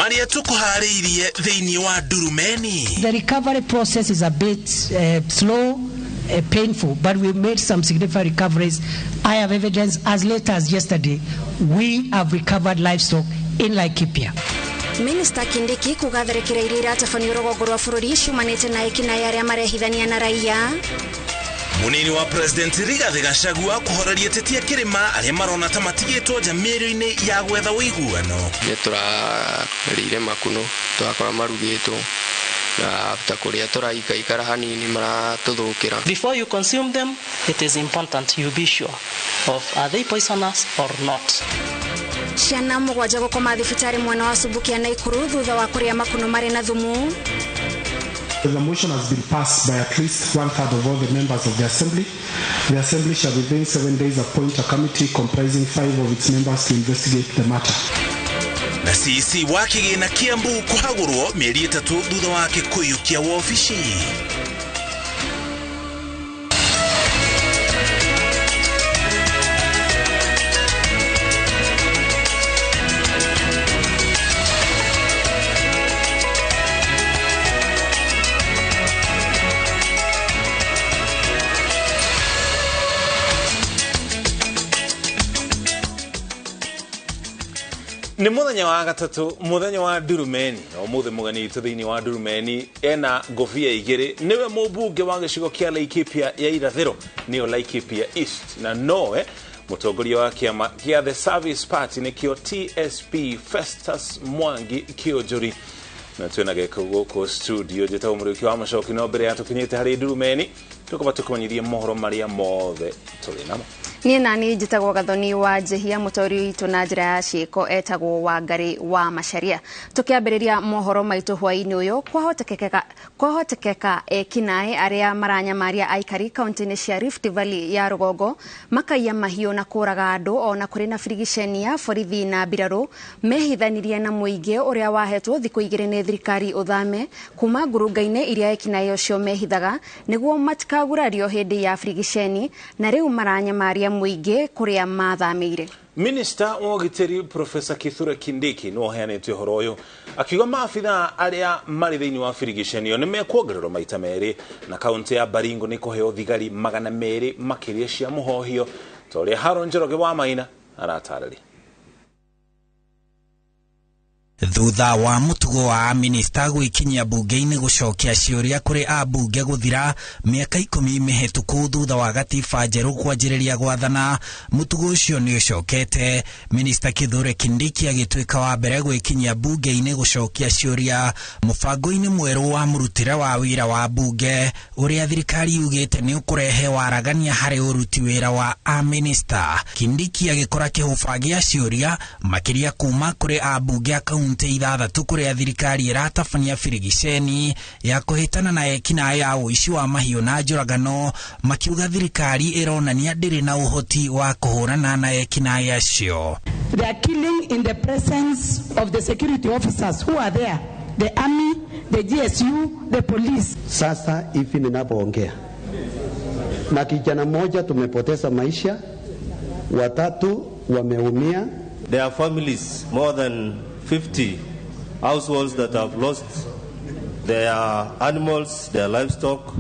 Maria tukuharĩirie thĩinĩ wa Ndurumeni. The recovery process is a bit slow, painful, but we made some significant recoveries. I have evidence as late as yesterday, we have recovered livestock in Laikipia. Minister Kindiki kugatharekera iria iratabanio rũgongo rwa bũrũri ciumanĩte na ekinaĩ arĩa marehithania na raia. Munini wa President Rigathi Gachagua kuhoreria tetia kirima aria marona ta matigitwo nja mĩario-inĩ ya gwetha ũiguano. Nĩ tũrarĩire makuno twakora marugĩtwo na after kũrĩa tũraikaikara hanini maratũthũkĩra. Before you consume them, it is important you be sure of are they poisonous or not. Ciana mũgwanja gũkoma thibitarĩ mwena wa Subukia Naikuru thutha wa kũrĩa makuno marĩ na thumu. The motion has been passed by at least 1/3 of all the members of the Assembly. The Assembly shall within 7 days appoint a committee comprising 5 of its members to investigate the matter. Na CEC wa kĩgĩna Kiambu kũhagũrwo mĩeri 3 thutha wake kũiyũkia wobici. Nĩ mũthenya wa gatatũ, mũthenya wa Ndurumeni. Ũmũthĩ mũgeni witũ thĩinĩ wa Ndurumeni ena ngobia igĩrĩ. Nĩwe mũmbunge wa gĩcigo kĩa Laikipia ya irathĩro, nĩyo Laikipia East, na nowe mũtongoria wa kĩama kĩa The Service Party nĩkĩo TSP, Festus Mwangi Kĩũnjũri. Na twĩna gĩko gũkũ studio njĩtagwo Mũrĩũki wa Macoki. No mbere ya tũkinyĩte harĩ Ndurumeni, tũkaba tũkũmenyithie mohoro marĩa mothe tũrĩ namo. Niĩ nani njĩtagwo Gathoni wa Njehia, mũtori witũ na njĩra ya ciĩko etagwo Wangari wa Macharia. Tũkĩambĩrĩria mohoro maitũ hwaĩ-inĩ ũyũ, kwahotekeka ekinaĩ arĩa maranyamaria aikari kaunti-inĩ cia Rift Valley ya rũgongo makaiya mahiũ na kũraga andũ ona kũrĩ na birigiceni ya borithi na mbirarũ mehithanirie na mũingĩ ũrĩa wahetwo thikũ 2 nĩ thirikari ũthame kuma ngurunga-inĩ iria ekinaĩ ũcio mehithaga nĩguo matikagurario hĩndĩ ya birigiceni, na rĩu maranyamaria mũingĩ kũrĩa mathamĩire. Minister wa ũgitĩri Professor Kithure Kindiki nĩwe ũheanĩte ũhoro ũyũ akiuga maabithaa arĩa marĩ thĩinĩ wa birigiceni nĩ mekuongererwo maita 2, na kaunti ya Baringo nĩ kũheo thigari 200 makĩria cia mũhohio, ta ũrĩa Haron Njoroge wa Maina aratarĩria. Thutha wa mũtugo wa minista gwĩkinyia bunge-inĩ gũcokia ciũria kũrĩ ambunge gũthira mĩaka 10 mĩhĩtũku thutha wa gatiba njerũ kwanjĩrĩria gwathana, mũtugo ũcio nĩ ũcokete. Minista Kithure Kindiki agĩtuĩka wa mbere gwĩkinyia bunge-inĩ gũcokia ciũria mũbango-inĩ mwerũ wa mũrutĩre wa wĩra wa bunge ũrĩa thirikari yugĩte nĩ ũkũrehe waragania harĩ ũruti wĩra wa aminista. Kindiki agĩkora kĩhũba gĩa ciũria makĩria kuma kũrĩ ambunge a kaunti 6 kũrĩa thirikari ĩratabania birigiceni ya kũhĩtana na ekinaĩ a ũici wa mahiũ na njũragano, makiuga thirikari ĩronania ndĩrĩ na ũhoti wa kũhũrana na ekinaĩ acio. They are killing in the presence of the security officers who are there, the army, the GSU, the police. Sasa hivi ninapoongea na kijana mmoja tumepoteza maisha, 3 wameumia. There are families, more than 50 households that have lost their animals, their livestock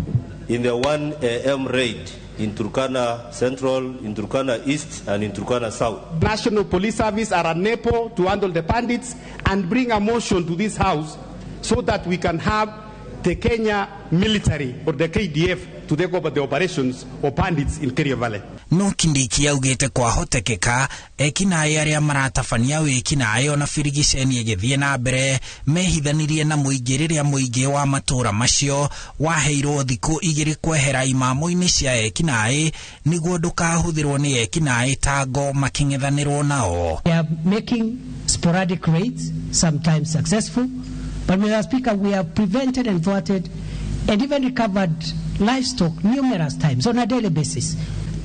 in the 1 a.m. raid in Turkana Central, in Turkana East, and in Turkana South. National Police Service are unable to handle the bandits and bring a motion to this house so that we can have the Kenya military or the KDF to take over the operations of bandits in Kerio Valley. No Kindiki augĩte kwahotekeka ekinaĩ arĩa maratabania wĩkinaĩ ona birigiceni ĩgĩthiĩ na mbere mehithanirie na mũingĩ rĩrĩa mũingĩ wa matũũra macio waheirwo thikũ 2 kwehera imamo-inĩ cia ekinaĩ nĩguo ndũkahũthĩrwo nĩ ekinaĩ ta ngo makĩng'ethanĩrwo nao. They are making sporadic raids, sometimes successful, but Mr. Speaker, we have prevented and thwarted and even recovered livestock numerous times on a daily basis.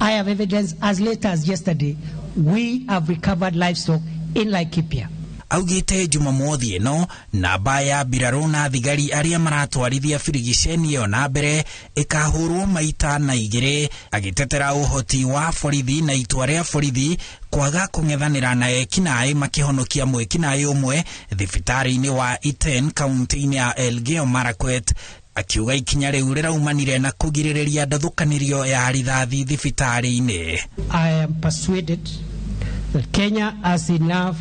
I have evidence as late as yesterday, we have recovered livestock in Laikipia. Augĩte Jumamothi ĩno namba ya mbirarũ na thigari arĩa maratwarithia birigiceni ĩyo na mbere ĩkahũrwo maita na igĩrĩ, agĩtetera ũhoti wa borithi na itua rĩa borithi kwaga kũng'ethanĩra na ekinaĩ makĩhonokia mwĩkinaĩ ũmwe thibitarĩ-inĩ wa Iten kaunti-inĩ ya Elgeyo Marakwet. Akiuga ikinya rĩu rĩraumanire na kũgirĩrĩria ndathũkanĩrio ya rithathi thibitarĩ-inĩ. I am persuaded that Kenya has enough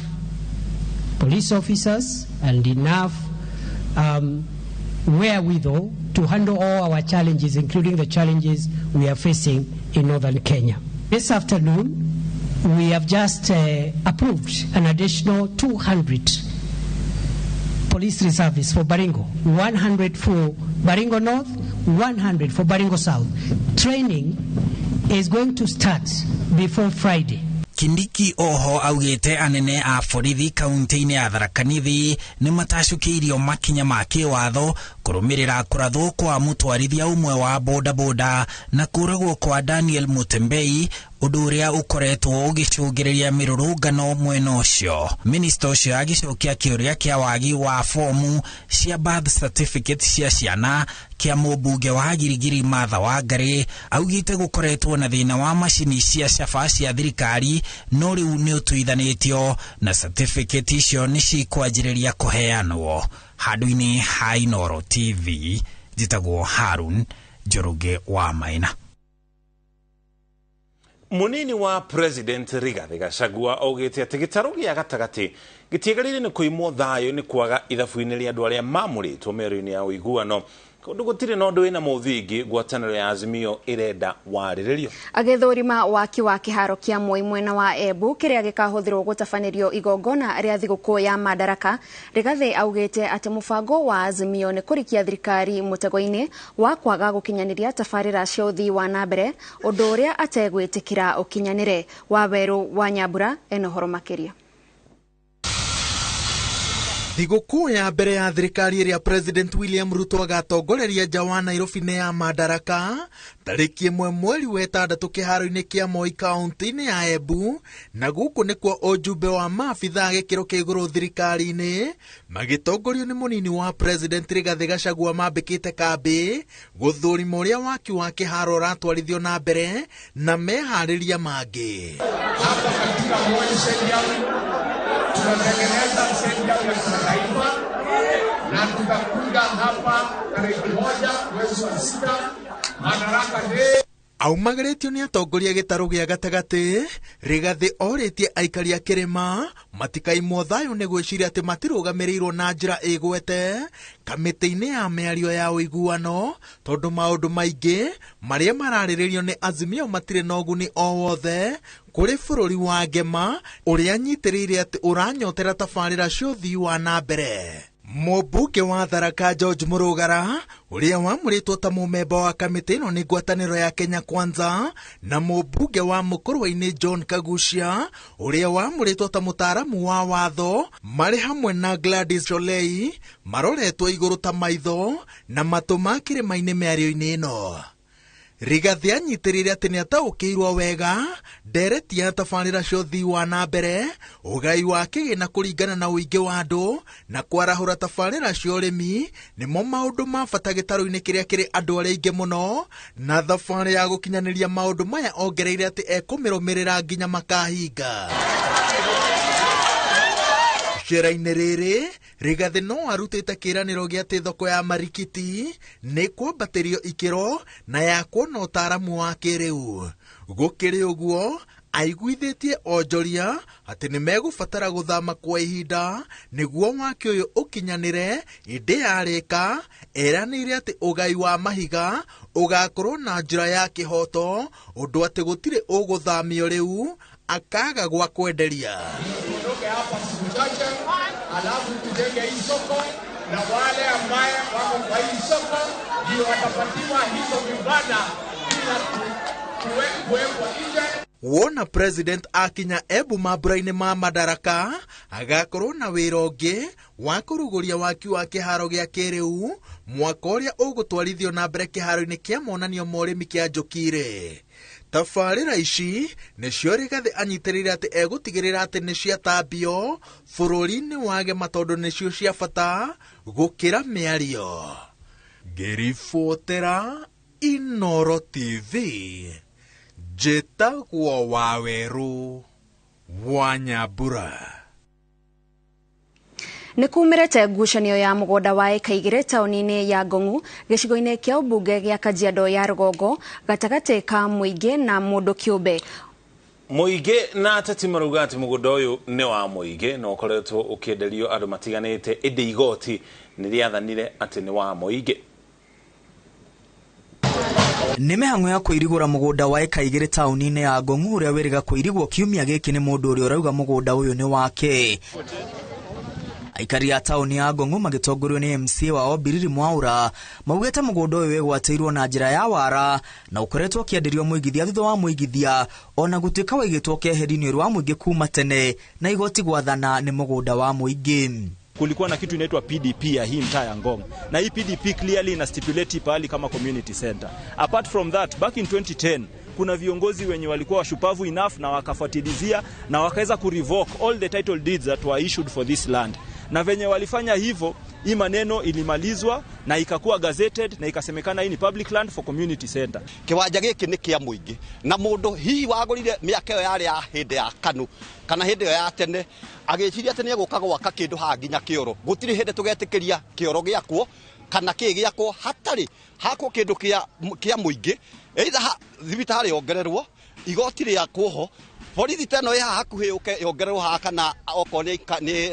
police officers and enough wherewithal to handle all our challenges, including the challenges we are facing in northern Kenya. This afternoon, we have just approved an additional 200 police reservists for Baringo, 100 for Baringo North, 100 for Baringo South. Training is going to start before Friday. Kindiki oho augite anene a borithi kaunti-inĩ ya Tharaka Nithi nĩ matacũkĩirio makinya ma kĩwatho kũrũmĩrĩra kũrathwo kwa mũtwarithia ũmwe wa bodaboda na kũragwo kwa Daniel Mutembei, ũndũ ũrĩa ũkoretwo ũgĩcũngĩrĩria mĩrũrũngano mwena ũcio. Minista ũcio agĩcokia kĩũria kĩa wagi wa fomu cia birth certificate cia ciana kĩa mũmbunge wa Girigiri Martha Wangari, augĩte gũkoretwo na thĩna wa macini cia caba cia thirikari no rĩu nĩ ũtuithanĩtio na certificate icio nĩ cikwanjĩrĩria kũheanwo. Handũ-inĩ ha Inooro TV, njĩtagwo Harun Njoroge wa Maina. Munini wa President Rigathi Gachagua augĩte atĩ gĩtarũ gĩa gatagatĩ gĩtiagĩrĩire nĩ kũimwo thayũ nĩ kwaga ithabu-inĩ rĩa andũ arĩa mamũrĩtwo mĩario-inĩ ya ũiguano. Kũndũ gũtirĩ na ũndũ wĩna mũthingi, ngwatanĩro ya Azimio ĩrenda warĩrĩrio. Agĩthũrima waki wa kĩharo kĩa Moi mwena wa Embu kĩrĩa gĩkahũthĩrwo gũtabanĩrio igongona rĩa thigũkũ ya Madaraka, Rigathi augĩte atĩ mũbango wa Azimio nĩ kũrikia thirikari mũtego-inĩ wa kwaga gũkinyanĩria tabarĩra cia ũthii wa na mbere, ũndũ ũrĩa ategwĩtĩkĩra ũkinyanĩre. Wawerũ wa Nyambura ena ũhoro makĩria. Thigũkũ ya mbere ya thirikari ĩrĩa President William Ruto agatongoreria nja wa Nairobi nĩ ya Madaraka tarĩki 1 mweri wa 6 kĩharo-inĩ kĩa Moi kaunti-inĩ ya Embu, na gũkũ nĩkuo ũjumbe wa maabithaa gĩkĩro kĩa igũrũ thirikari-inĩ magĩtongorio nĩ mũnini wa President Rigathi Gachagua mambĩkĩte kambĩ gũthũrima ũrĩa waki wa kĩharo ũratwarithio na mbere na meharĩria mangĩ. Hapa katika Moi Stadium tunatengeneza stadium ya kimataifa na tutakuja hapa tarehe 1 mwezi wa 6 Madaraka Day. Aumagĩrĩtio nĩ atongoria gĩtarũ gĩa gatagatĩ, Rigathi orĩtie aikari a kĩrĩma matikaimwo thayũ nĩ gwĩciria atĩ matirũgamĩrĩirwo na njĩra ĩgwete kamĩtĩ-inĩ ya mĩario ya ũiguano, tondũ maũndũ maingĩ marĩa mararĩrĩrio nĩ Azimio matirĩ na ũguni o wothe kũrĩ bũrũri wa Ngema ũrĩa anyitĩrĩire atĩ ũranyotera tabarĩra cia ũthii wa na mbere. Mũmbunge wa Tharaka George Mũrũgara ũrĩa wamũrĩtwo ta mũmemba wa kamĩtĩ ĩno nĩ ngwatanĩro ya Kenya Kwanza, na mũmbunge wa Mũkũrwe-inĩ John Kagucia ũrĩa wamũrĩtwo ta mũtaaramu wa watho marĩ hamwe na Gladys Sholei maroretwo igũrũ ta maitho na matũ ma kĩrĩma-inĩ mĩario-inĩ ĩno. Rigathi anyitĩrĩire atĩ nĩataũkĩirwo wega ndereti ya tabarĩra cia ũthii wa na mbere, ũgai wa kĩgĩna kũringana na ũingĩ wa andũ na kwarahũra tabarĩra cia ũrĩmi nĩmo maũndũ ma bata gĩtarũ-inĩ kĩrĩa kĩrĩ andũ arĩa aingĩ mũno, na thabarĩ ya gũkinyanĩria maũndũ maya ongereire atĩ ekũmĩrũmĩrĩra nginya makahinga. Icera-inĩ rĩrĩ Rigathi no arutĩte kĩĩranĩro gĩa atĩ thoko ya Marikiti nĩ kwambatĩrio ikĩro na ya kuona ũtaaramu wa kĩrĩu. Gũkĩrĩ ũguo aiguithĩtie onjoria atĩ nĩ megũbatara gũthama kwa ihinda nĩguo waki ũyũ ũkinyanĩre, ĩndĩ yarĩka eranĩire atĩ ũgai wa mahiga ũgakorwo na njĩra ya kĩhoto, ũndũ atĩ gũtirĩ ũgũthamio rĩu akaga gwa kwenderia. Tuondoke hapa siku chache, alafu tujenge hii soko, na wale ambaye wako kwa hii soko ndio watapatiwa hizo vibanda bila kuwekwa nje. Wona President akinya Embu mambura-inĩ ma Madaraka agakorwo na wĩra ũngĩ wa kũrugũria waki wa kĩharo gĩa kĩrĩu mwaka ũrĩa ũgũtwarithio na mbere kĩharo-inĩ kĩa monanio ma ũrĩmi kĩa Njũkirĩ. Tabarĩra ici nĩcio Rigathĩ anyitĩrĩire atĩ egũtigĩrĩra atĩ nĩ ciatambio bũrũri-inĩ wagema tondũ nĩcio cia bata gũkĩra mĩario. Ngĩribotera Inoro TV, njĩtagwo Wawerũ wa Nyambura. Nĩ kumĩrĩte ngucanio ya mũgũnda wa ĩka 2 taũni-inĩ ya Ngong'u gĩcigo-inĩ kĩa ũmbunge gĩa Kajiado ya rũgongo gatagatĩ ka mũingĩ na mũndũ kĩũmbe. Mũingĩ na ateti marauga atĩ mũgũnda ũyũ nĩ wa mũingĩ na ũkoretwo ũkĩenderio andũ matiganĩte, ĩndĩ igoti nĩ rĩathanire atĩ nĩ wa mũingĩ. Nĩ mĩhang'o ya kũirigũra mũgũnda wa ĩka 2 taũni-inĩ ya Ngong'u ũrĩa wĩrĩga kũirigwo kiumia gĩkĩ nĩ mũndũ ũrĩa ũrauga mũgũnda ũyũ nĩ wake. Aikari a taũni ya Ngong'u magĩtongorio nĩ MCA wa Obiriri Mwaura maugĩte mũgũnda ũyũ wĩgwatĩirwo na njĩra ya wara na ũkoretwo ũkĩenderio mũigithia thutha wa mũigithia ona gũtuĩka waigĩtwo keheri-inĩ rwa mũingĩ kuma tene na igoti gwathana nĩ mũgũnda wa mũingĩ. Kulikuwa na kitu inaitwa PDP ya hii mtaa ya Ngong, na hii PDP clearly ina stipulate pahali kama community center. Apart from that, back in 2010 kuna viongozi wenye walikuwa washupavu enough na wakafuatilizia na wakaweza kurevoke all the title deeds that were issued for this land. Na venye walifanya hivyo, hii maneno ilimalizwa na ikakuwa gazetted na ikasemekana hii ni public land for community center. Kiwanja giki ni kia muingi na mundu hihi wagurire miaka iyo yari ya hindi ya KANU kana hindi iyo ya tene agiciria ati ni eguka gwaka kindu haha nginya kioro. Gutiri hindi tugetikiria kioro giakwo kana ki giakwo hatari hakwo kindu kia muingi, either thibitari yongererwo, igoti riakwo ho, borithi teno ya hakuhi yuke yongererwo haha kana okorwo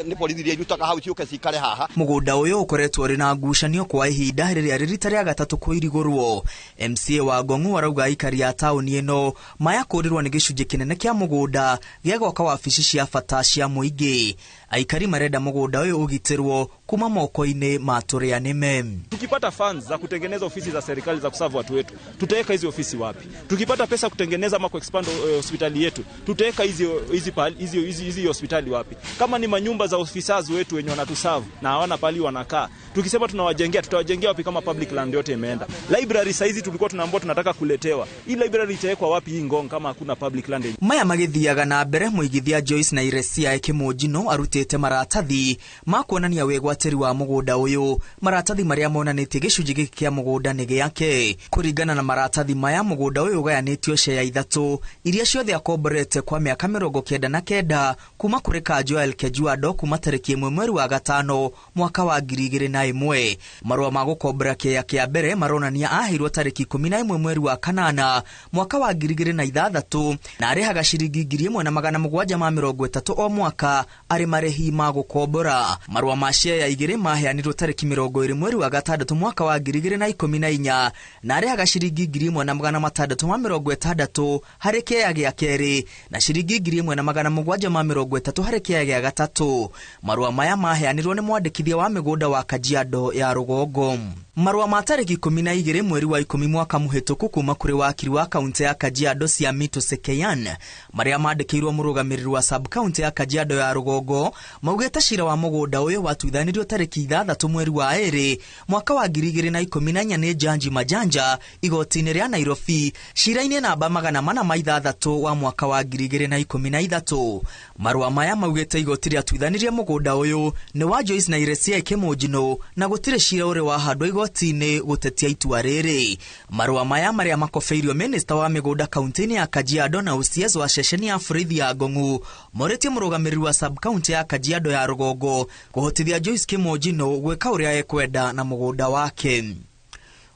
ni borithi iria irutaga hau ciuke cikare haha. Mũgũnda ũyũ ũkoretwo ũrĩ na ngucanio kwa ihinda rĩrĩa rĩ rita rĩa gatatũ kũirigũrwo. MCA wa Ngong'u arauga aikari a taũni ĩno maya kũrĩrwo nĩ gĩcunjĩ kĩnene kĩa mũgũnda gĩa gwaka wabici cia bata cia mũingĩ. Aikari marenda mũgũnda ũyũ ũgitĩrwo kuma moko-inĩ ma tũrĩa nĩme. Tukipata funds za kutengeneza ofisi za serikali za kuserve watu wetu, tutaweka hizi ofisi wapi? Tukipata pesa kutengeneza ama kuexpand hospitali yetu, tutaweka hizi hospitali wapi? Kama ni manyumba za officers wetu wenye wanatuserve na hawana pali wanakaa, tukisema tunawajengea, tutawajengea wapi kama public land yote imeenda? Library saizi tulikuwa tunaambiwa tunataka kuletewa. Hii library itawekwa wapi hii Ngong kama hakuna public land? Maya magithiaga na mbere mũigithia Joyce na Iresia Kĩmũnjino arutĩte maratathi ma kuonania wĩgwatĩri wa mũgũnda ũyũ, maratathi marĩa monanĩtie gĩcunjĩ gĩkĩ kĩa mũgũnda nĩ gĩake. Kũringana na maratathi maya, mũgũnda ũyũ ũgayanĩtio share 3 iria ciothe akomborete kwa mĩaka 99 kuma kũrĩ Kanjo ya Elkejuado kuma tarĩki 1 mweri wa 5 mwaka wa 2001. Marũa ma gũkombora kĩea kĩa mbere maronania aheirwo tarĩki 11 mweri wa 8 mwaka wa 2006 na arĩhaga ciringi 1730 o mwaka arĩ marĩhi ma gũkombora. Marũa ma share 2 maheanirwo tarĩki 20 mweri wa 6 mwaka wa 2014 na arĩhaga ciringi 1660 harĩ kĩea gĩa kerĩ na ciringi 1730 harĩ kĩea gĩa gatatũ. Marũa maya maheanirwo nĩ mwandĩkithia wa mĩgũnda wa Kajiado ya rũgongo. Marũa ma tarĩki 12 mweri wa 10 mwaka mũhĩtũku kuma kũrĩ wakiri wa kaunti ya Kajiado Siamito Sekeyan marĩa mandĩkĩirwo mũrũgamĩrĩri wa sub kaunti ya Kajiado ya rũgongo maugĩte cira wa mũgũnda ũyũ watuithanirio tarĩki 6 mweri wa 2 mwaka wa 2014 nĩ Janji Majanja igoti-inĩ rĩa Nairobi cira-inĩ namba 406 wa mwaka wa 2013. Marũa maya maugĩte igoti rĩatuithanirie mũgũnda ũyũ nĩ wa Joyce na Iresia Kĩmũnjino na gũtirĩ cira ũrĩ wahandwo igoti-inĩ gũtetia itua rĩrĩ. Marũa maya marĩa makobeirio minista wa mĩgũnda kaunti-inĩ ya Kajiado na OCS wa ceceni ya borithi ya Ngong'u morĩtie mũrũgamĩrĩri wa sub kaunti ya Kajiado ya rũgongo kũhotithia Joyce Kĩmũnjino gwĩka ũrĩa ekwenda na mũgũnda wake.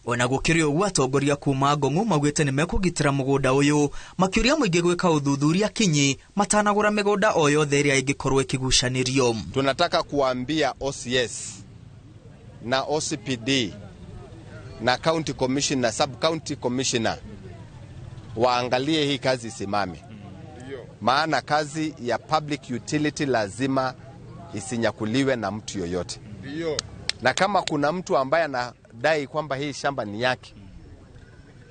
Ona gũkĩrĩ ũguo, atongoria kuma Ngong'u maugĩte nĩ mekũgitĩra mũgũnda ũyũ makĩũria mũingĩ gwĩka ũthuthuria kinyi matanagũra mĩgũnda o yothe ĩrĩa ĩngĩkorwo ĩkĩgucanĩrio. Tunataka kuambia OCS na OCPD na county commissioner, sub county commissioner waangalie hii kazi isimame. Maana kazi ya public utility lazima isinyakuliwe na mtu yoyote. Na kama kuna mtu ambaye anadai kwamba hii shamba ni yake,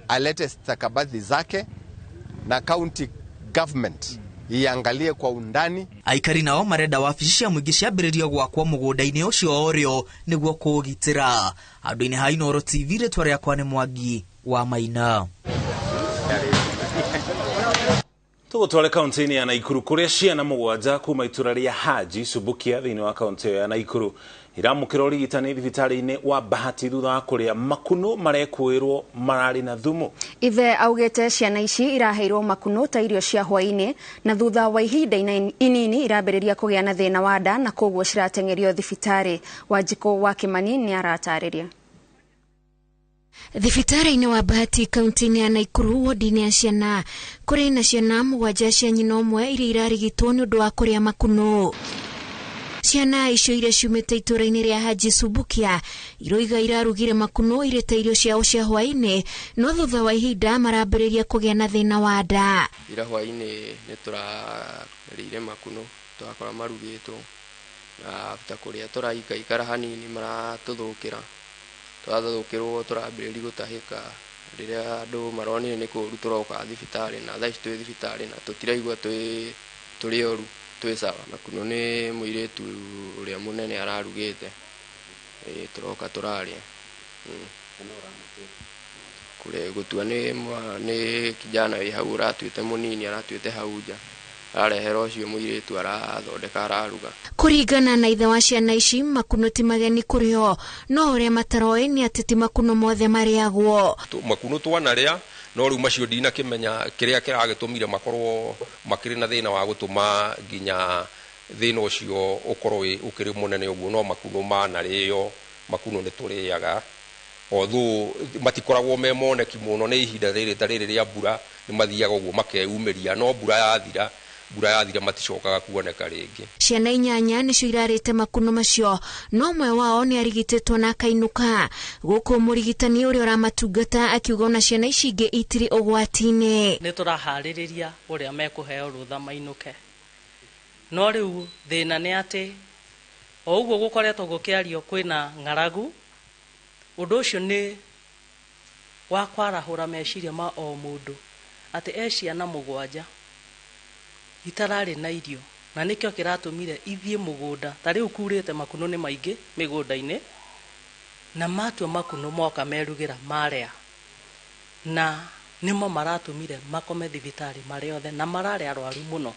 alete stakabadhi zake na county government iangalie kwa undani. Aikari nao marenda wabici cia mũingĩ ciambĩrĩrio gwakwo mũgũnda-inĩ ũcio orĩo nĩguo kũũgitĩra. Handũ-inĩ ha Inooro TV, rĩtwa rĩakwa nĩ Mwangi wa Maina. Tũgũtware kaunti-inĩ ya Naikuru kũrĩa ciana 7 kuma itũra rĩa Haji Subukia thĩinĩ wa kaunti ĩyo ya Naikuru iramũkĩra ũrigitani thibitarĩ-inĩ wa Bahati thutha wa kũrĩa makunũ marekũĩrwo mararĩ na thumu. Ithe augĩte ciana ici iraheirwo makunũ ta irio cia hwaĩ-inĩ na thutha wa ihinda inini irambĩrĩria kũgĩa na thĩna wa nda na koguo cirateng'erio thibitarĩ. Wanjikũ wa Kimani nĩ aratarĩria. Thibitarĩ-inĩ wa Bahati kaunti-inĩ ya Naikuru wodi-inĩ ya ciana kũrĩ na ciana 7 cia nyina ũmwe iria irarigitwo nĩ ũndũ wa kũrĩa makunũ. Ciana icio iria ciumĩte itũũra-inĩ rĩa Haji Subukia iroiga irarugire makunũ irĩ ta irio ciao cia hwaĩ-inĩ, no thutha wa ihinda marambĩrĩria kũgĩa na thĩna wa nda. Ira hwaĩ-inĩ nĩ tũrarĩire makunũ twakora marugĩtwo na after kũrĩa tũraikaikara hanini maratũthũkĩra. Twathũkĩrwo tũrambĩrĩria gũtahĩka rĩrĩa andũ maronire nĩ kũũru tũroka thibitarĩ na thaa ici twĩ thibitarĩ na tũtiraigua tũrĩ oru twĩ sawa. Makunũ nĩ mũirĩtu ũrĩa mũnene ararugĩte, tũroka tũrarĩa. Gũtua nĩ kijana wĩ hau ũratuĩte mũnini aratuĩte hau nja ararehera ũcio mũirĩtu arathondeka araruga. Kũringana na ithe wa ciana ici makunũ ti mageni kũrĩ o, no ũrĩa mataroĩ nĩ atĩ ti makunũ mothe marĩagwo. Makunũ twanarĩa no rĩu macio ndinakĩmenya kĩrĩa kĩragĩtũmire makorwo makĩrĩ na thĩna wa gũtũma nginya thĩna ũcio ũkorwo ũkĩrĩ mũnene ũguo, no makunũ manarĩo makunũ nĩ tũrĩaga although matikoragwo me moneki mũno nĩ ihinda rĩrĩ ta rĩrĩ rĩa mbura nĩ mathiaga ũguo makeyumĩria, no mbura yathira maticokaga kuoneka rĩngĩ. Ciana 8 nĩcio irarĩte makunũ macio, no ũmwe wao nĩ arigitĩtwo na akainũka. Gũkũ mũrigitani ũrĩa ũramatungata akiuga ona ciana ici ingĩ itirĩ ũgwati-inĩ. Nĩ tũraharĩrĩria ũrĩa mekũheo rũtha mainũke, no rĩu thĩna nĩ atĩ o ũguo gũkoretwo gũkĩario kwĩna ng'aragu, ũndũ ũcio nĩ wa kwarahũra meciria ma o mũndũ atĩ e ciana 7 itararĩ na irio na nĩkĩo kĩratũmire ithiĩ mũgũnda. Ta rĩu kurĩte makunũ nĩ maingĩ mĩgũnda-inĩ na matua makunũ moka merugĩra marĩa na nĩmo maratũmire makome thibitarĩ marĩ othe na mararĩ arwaru mũno.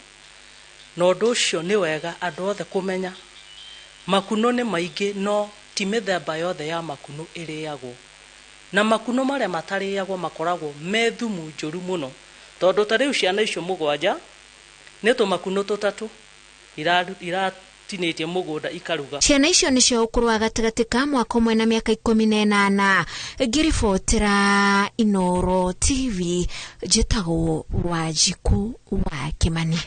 Na ũndũ ũcio nĩ wega andũ othe kũmenya makunũ nĩ maingĩ no ti mĩthemba yothe ya makunũ ĩrĩagwo, na makunũ marĩa matarĩagwo makoragwo me thumu njũru mũno, tondũ ta rĩu ciana icio 7 nĩ tũmakunũ 3 iratinĩtie mũgũnda ikaruga. Ciana icio nĩ cia ũkũrũ wa gatagatĩ ka mwaka 1 na mĩaka 18. Ngĩribotera Inooro TV njĩtagwo Wanjikũ wa Kimani.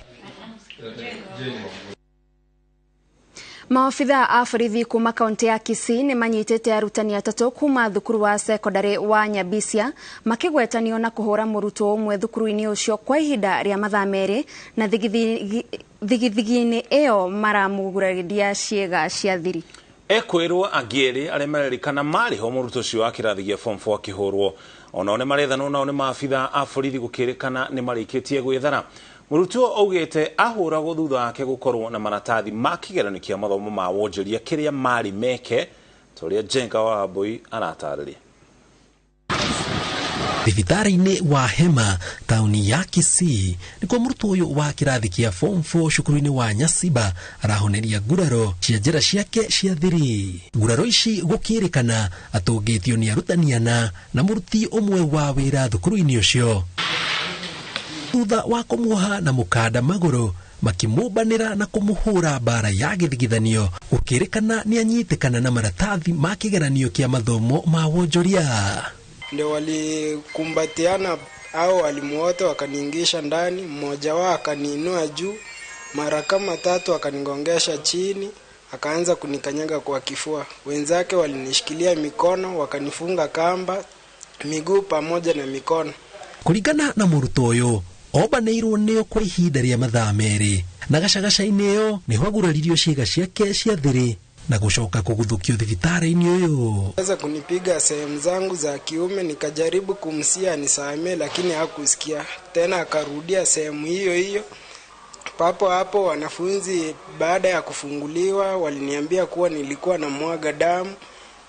Maobitha a borithi kuma kaunti ya Kisii nĩ manyitĩte arutani 3 kuma thukuru wa sekondarĩ wa Nyabisia makĩgwetanio na kũhũra mũrutwo ũmwe thukuru-inĩ ũcio kwa ihinda rĩa mathaa 2 na thigithigi-inĩ ĩyo maramũgurariria ciĩga cia thiri. Ekwĩrwo angĩ 2 arĩa marerĩkana marĩ ho mũrutwo ũcio wa kĩrathi gĩa form 4 akĩhũrwo onao nĩ marethanwo nao nĩ maabitha a borithi gũkĩrĩkana nĩ marĩkĩtie gwĩthara. Mũrutwo augĩte ahũragwo thutha wake gũkorwo na maratathi ma kĩgeranio kĩa mathomo ma wonjoria kĩrĩa marĩ meke ta ũrĩa Jenga wa Wambui aratarĩria. Thibitarĩ-inĩ wa Hema tauni ya Kisii nĩkuo mũrutwo ũyũ wa kĩrathi kĩa form 4 cukuru-inĩ wa Nyasiba arahoneria nguraro cia njĩra ciake cia thiri. Nguraro ici gũkĩrĩkana atũngĩtio nĩ arutani 4 na mũruti ũmwe wa wĩra thukuru-inĩ ũcio. Thutha wa kũmuoha na mũkanda magũrũ makĩmũmbanĩra na kũmũhũra mbara ya gĩthigithanio gũkĩrĩkana nĩ anyitĩkana na maratathi ma kĩgeranio kĩa mathomo ma wonjoria. Ndio walikumbatiana au walimu wote wakaniingisha ndani, mmoja wao akaniinua juu mara kama 3 akanigongesha chini, akaanza kunikanyaga kwa kifua. Wenzake walinishikilia mikono, wakanifunga kamba miguu pamoja na mikono. Kũringana na mũrutwo ũyũ ombanĩirwo nĩo kwa ihinda rĩa mathaa 2 na gacagaca-inĩ ĩyo nĩho aguraririo ciĩga ciake cia thiri na gũcoka kũguthũkio thibitarĩ-inĩ ũyũ. Sasa kunipiga sehemu zangu za kiume, nikajaribu kumsia nisamee lakini hakusikia tena, akarudia sehemu hiyo hiyo. Papo hapo wanafunzi baada ya kufunguliwa waliniambia kuwa nilikuwa na mwaga damu.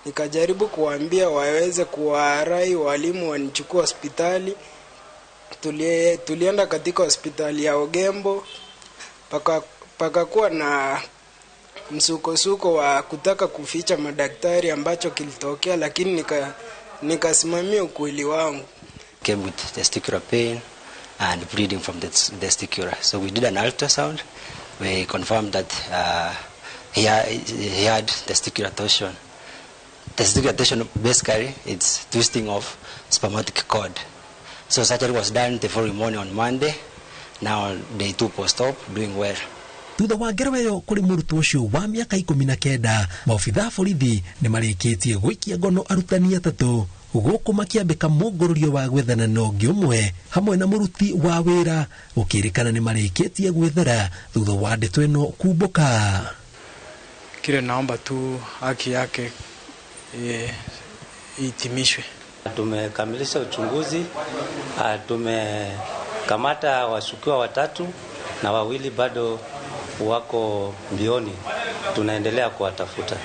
Nikajaribu kuwaambia waweze kuwarai walimu wanichukue hospitali. Tulienda katika hospitali ya Ogembo, pakakuwa na msukosuko wa kutaka kuficha madaktari ambacho kilitokea, lakini nikasimamia ukweli wangu. Came with testicular pain and bleeding from the testicular. So we did an ultrasound. We confirmed that he had testicular torsion. Testicular torsion, basically, it's twisting of spermatic cord. So surgery was done the following morning on Monday. Now day 2 post-op, doing well. Thutha wa ngero ĩyo kũrĩ mũrutwo ũcio wa mĩaka 19, maobitha a borithi nĩ marĩkĩtie gũikia ngono arutani atatũ gũkũ makĩambĩka mũngũrũrio wa gwethana na ũngĩ ũmwe hamwe na mũruti wa wĩra gũkĩrĩkana nĩ marĩkĩtie gwĩthera thutha wa ndeto ĩno kumbũka. Kile naomba tu haki yake itimishwe. Tumekamilisha uchunguzi, tumekamata washukiwa watatu na wawili bado wako mbioni, tunaendelea kuwatafuta.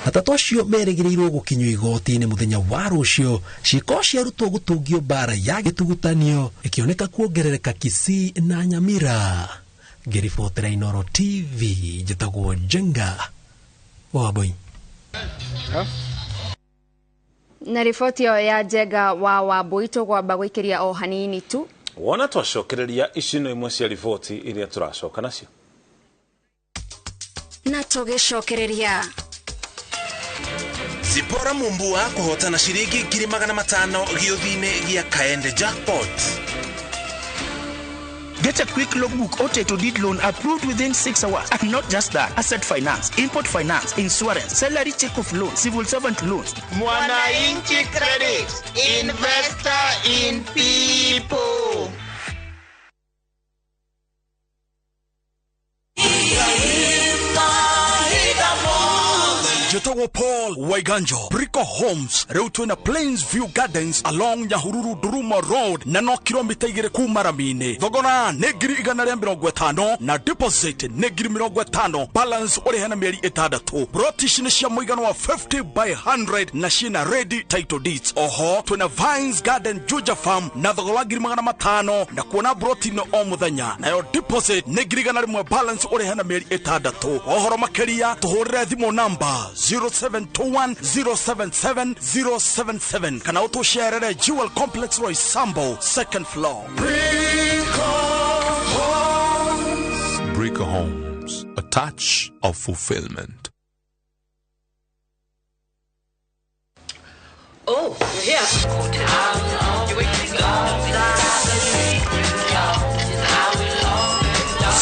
Atatũ acio merĩgĩrĩirwo gũkinyio igoti-inĩ mũthenya wa rũciũ. Ciĩko cia arutwo gũtũngio mbara ya gĩtugutanio ĩkĩoneka kuongerereka Kisii na Nyamira. Ngĩribotera Inooro TV, njĩtagwo Njenga Wambui. Na riboti ĩyo ya Njenga wa Wambui tũgwamba gũikĩria o hanini tu. Wona twacokereria ici no imwe cia riboti iria tũracoka nacio. Na tũgĩcokereria Zipora Mumbua kũhotana ciringi 500,000 gĩũthi-inĩ gĩa Kaende Jackpot. Get a quick logbook or title deed loan approved within 6 hours. And not just that, asset finance, import finance, insurance, salary check of loan, civil servant loans. Mwananchi Credit, investor in people. Jetawo Paul Waiganjo, Brico Homes, rĩu twĩna Plains View Gardens along Nyahururu Duruma Road na no kilomita 2 kuma rami-inĩ. Thogora nĩ 150,000 na deposit nĩ 50,000, balance ũrĩhe na mĩeri 6. Broti ici nĩ cia mũigana wa 50 by 100 na ciĩna ready title deeds. Oho twĩna Vines Garden Juja Farm na thogora wa 500,000 na kuona broti no o mũthenya, nayo deposit nĩ 100,000, balance ũrĩhe na mĩeri 6. Ohoro makĩria tũhũrĩre thimũ namba 0721 077 077 kana ũtũcerere Jewel Complex Roysambu, second floor. Brico Homes, a touch of fulfillment. Oh, you're here.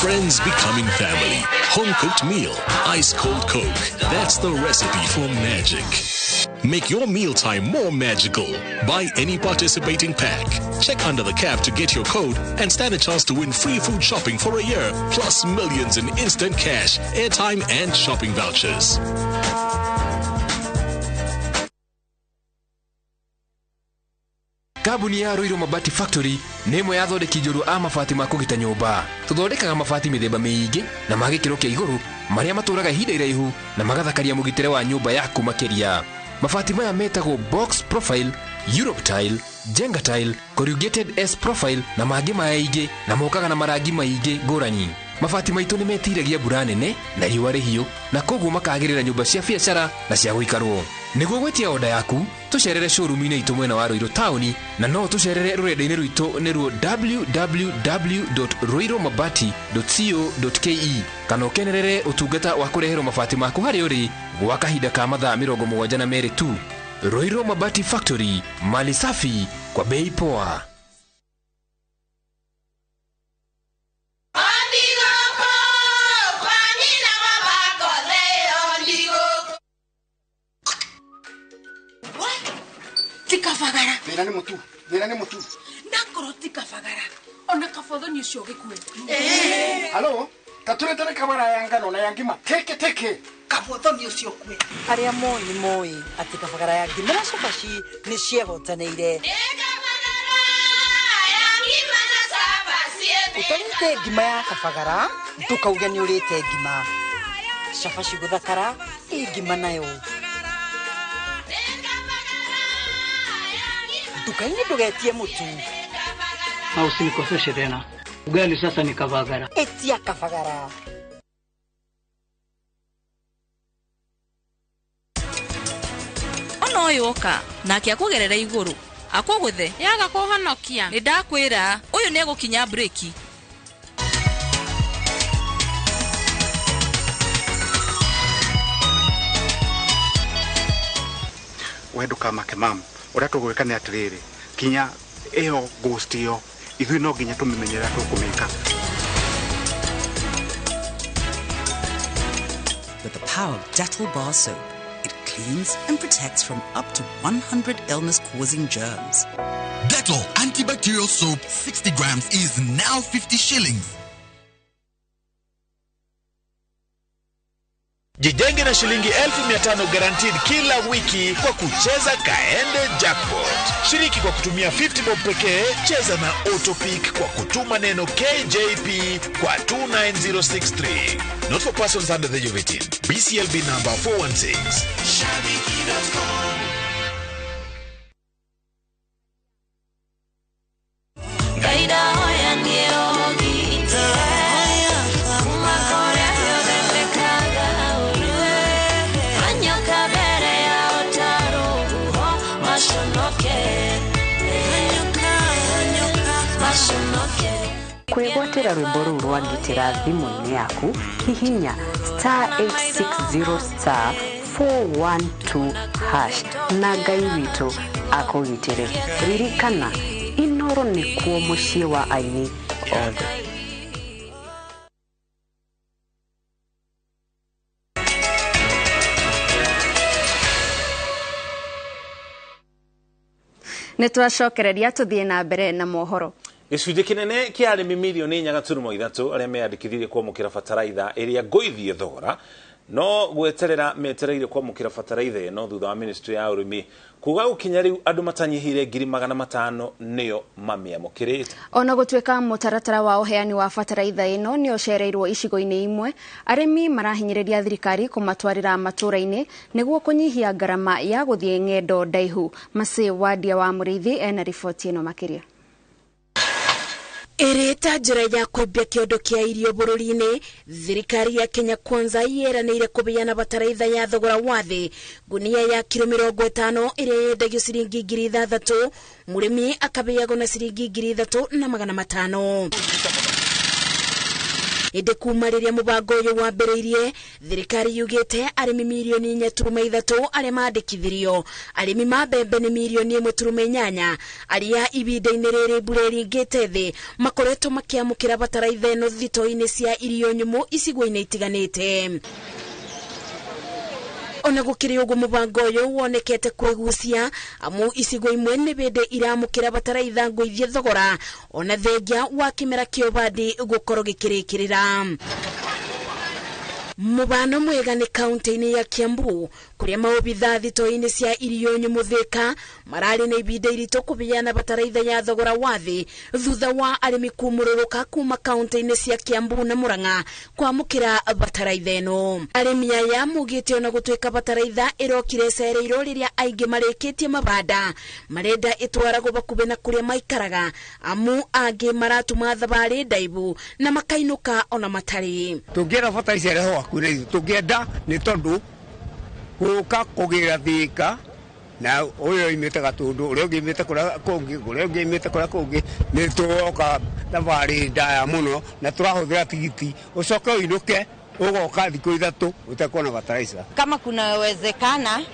Friends becoming family. Home-cooked meal. Ice-cold Coke. That's the recipe for magic. Make your mealtime more magical. Buy any participating pack. Check under the cap to get your code and stand a chance to win free food shopping for a year, plus millions in instant cash, airtime, and shopping vouchers. Kambuni ya Ruiru Mabati Factory nĩ ĩmwe ya athondeki njorua a mabati ma kũgita nyũmba. Tũthondekaga mabati mĩthemba mĩingĩ na ma gĩkĩro kĩa igũrũ marĩa matũraga ihinda iraihu na magathakaria mũgitĩre wa nyũmba yaku makĩria. Mabati maya metagwo box profile, Europe tile, Jenga tile, corrugated S profile na mangĩ maingĩ, na mokaga na marangi maingĩ ngũrani. Mabati maitũ nĩ metiragia mbura nene na riũa rĩhiũ, na koguo makagĩrĩra nyũmba cia biacara na cia gũikarwo. Nĩguo gwĩtia oda yaku, tũcerere showroom-inĩ itũ mwena wa Ruiru taũni, na no tũcerere rũrenda-inĩ rwitũ nĩruo www.ruirumabati.co.ke, kana ũkenerere ũtungata wa kũreherwo mabati maku harĩa ũrĩ gwa kahinda ka mathaa 72 tu. Ruiru Mabati Factory, mali safi kwa bei poa. Tikabagara. Thĩna nĩ mũtu, thĩna nĩ mũtu. Ndakorwo tikabagara. Ona kabothoni ũcio ũgĩkue. Halo, taturetere kabara ya ngano na ya ngima. Teke teke. Kabothoni ũcio ũkue. Arĩa moĩ nĩ moĩ atĩ kabagara ya ngima na cabaci nĩ ciehotanĩire. Ũtarĩte ngima ya kabagara, ndũkauge nĩ ũrĩte ngima. Cabaci gũthakara, ĩ ngima nayo. Nduka-inĩ ndũgetie mũtu. Na usinikoseshe tena. Ugali sasa ni Kabagara. Etia Kabagara. Ono ũyũ oka nake akũgerera igũrũ akũgũthe yaga kũhonokia nĩ ndakwĩra ũyũ nĩ egũkinya breki. We ndũkamake mam, ũrĩa tũgwĩka nĩ atĩrĩrĩ, kinya ĩyo ghost ĩyo ithuĩ no nginya tũmĩmenyerera tũkũmĩka. With the power of Dettol bar soap, it cleans and protects from up to 100 illness-causing germs. Dettol antibacterial soap 60 grams is now 50 shillings. Jijenge na shilingi 1500 guaranteed kila wiki kwa kucheza Kaende Jackpot. Shiriki kwa kutumia 50 bob pekee, cheza na Autopick kwa kutuma neno KJP kwa 29063. Not for persons under the age of 18. BCLB number 416. Shabiki.com. Kwĩgwatĩra rwĩmbo rũu rwa ngitĩra thimũ-inĩ yaku, hihinya star 860 star 412 hash na Ngai witũ akũgitĩre. Ririkana, Inoro nĩkuo mũciĩ wa aini othe. Nĩ twacokereria tũthiĩ na mbere na mohoro. Gĩcunjĩ kĩnene kĩa arĩmi mirioni 4.3 arĩa meyandĩkithirie kwamũkĩra bataraitha ĩrĩa ngũithie thogora no gweterera metereire kwamũkĩra bataraitha ĩno thutha wa ministry ya ũrĩmi kuga gũkinya rĩu andũ matanyihĩire 500,000 nĩo mamĩamũkĩrĩte. Ona gũtuĩka mũtaratara wa ũheani wa bataraitha ĩno nĩ ũcereirwo icigo-inĩ imwe, arĩmi marahinyĩrĩria thirikari kũmatwarĩra matũra-inĩ nĩguo kũnyihia ngarama ya gũthiĩ ng'endo ndaihu. Macĩ Wadia wa Mũrĩithi ena riboti ĩno makĩria. Ĩrĩ ta njĩra ya kwambia kĩondo kĩa irio bũrũri-inĩ, thirikari ya Kenya Kwanza yeranĩire kũheana bataraitha ya thogora wa thĩ ngunia ya kiro 50 ĩrĩa yendagio ciringi 6,000, mũrĩmi akaheagwo na ciringi 3,500. Ĩndĩ kuma rĩrĩa mũbango ũyũ wambĩrĩirie, thirikari yugĩte arĩmi mirioni 4.3 arĩa mandĩkithirio, arĩmi ma mbembe nĩ mirioni 1.8 arĩa ihinda-inĩ rĩrĩ mbura ĩringĩte thĩ makoretwo makĩamũkĩra bataraitha ĩno thito-inĩ cia irio nyũmũ icigo-inĩ itiganĩte. Ona gũkĩrĩ ũguo mũbango ũyũ wonekete kwĩgucia amu icigo imwe nĩ bĩndĩ iramũkĩra bataraitha ngũithie thogora ona thengia wa kĩmera kĩa ũbandi gũkorwo gĩkĩrĩkĩrĩra. Mũbano mwega nĩ kaunti-inĩ ya Kiambu kũrĩa maobitha thito-inĩ cia irio nyũmũ Thika mararĩ na ibinda iritũ kũheana bataraitha ya thogora wa thĩ thutha wa arĩmi kumũrũrũka kuma kaunti-inĩ cia Kiambu na Murang'a kwamũkĩra bataraitha ĩno. Arĩmi aya mugĩte ona gũtuĩka bataraitha ĩrokire ĩcereirwo rĩrĩa aingĩ marĩkĩtie mabanda marenda ĩtwaragwo bakuhĩ na kũrĩa maikaraga amu angĩ maratuma thabarĩ ndaibu na makainũka ona matarĩ. Tũngĩenda bataraitha ĩrehwo hakuhĩ na ithuĩ tũngĩenda nĩ tondũ gũka kũgĩra Thika na ũyũ oimĩte Gatũndũ ũrĩa ũngĩ oimĩte kũrĩa kũngĩ ũrĩa ũngĩ oimĩte kũrĩa kũngĩ nĩ tũroka thabarĩ ndaya mũno na tũrahũthĩra tigiti ũcoke ũinũke ũgoka thikũ 3 ũtekuona bataraitha. Kama kunawezekana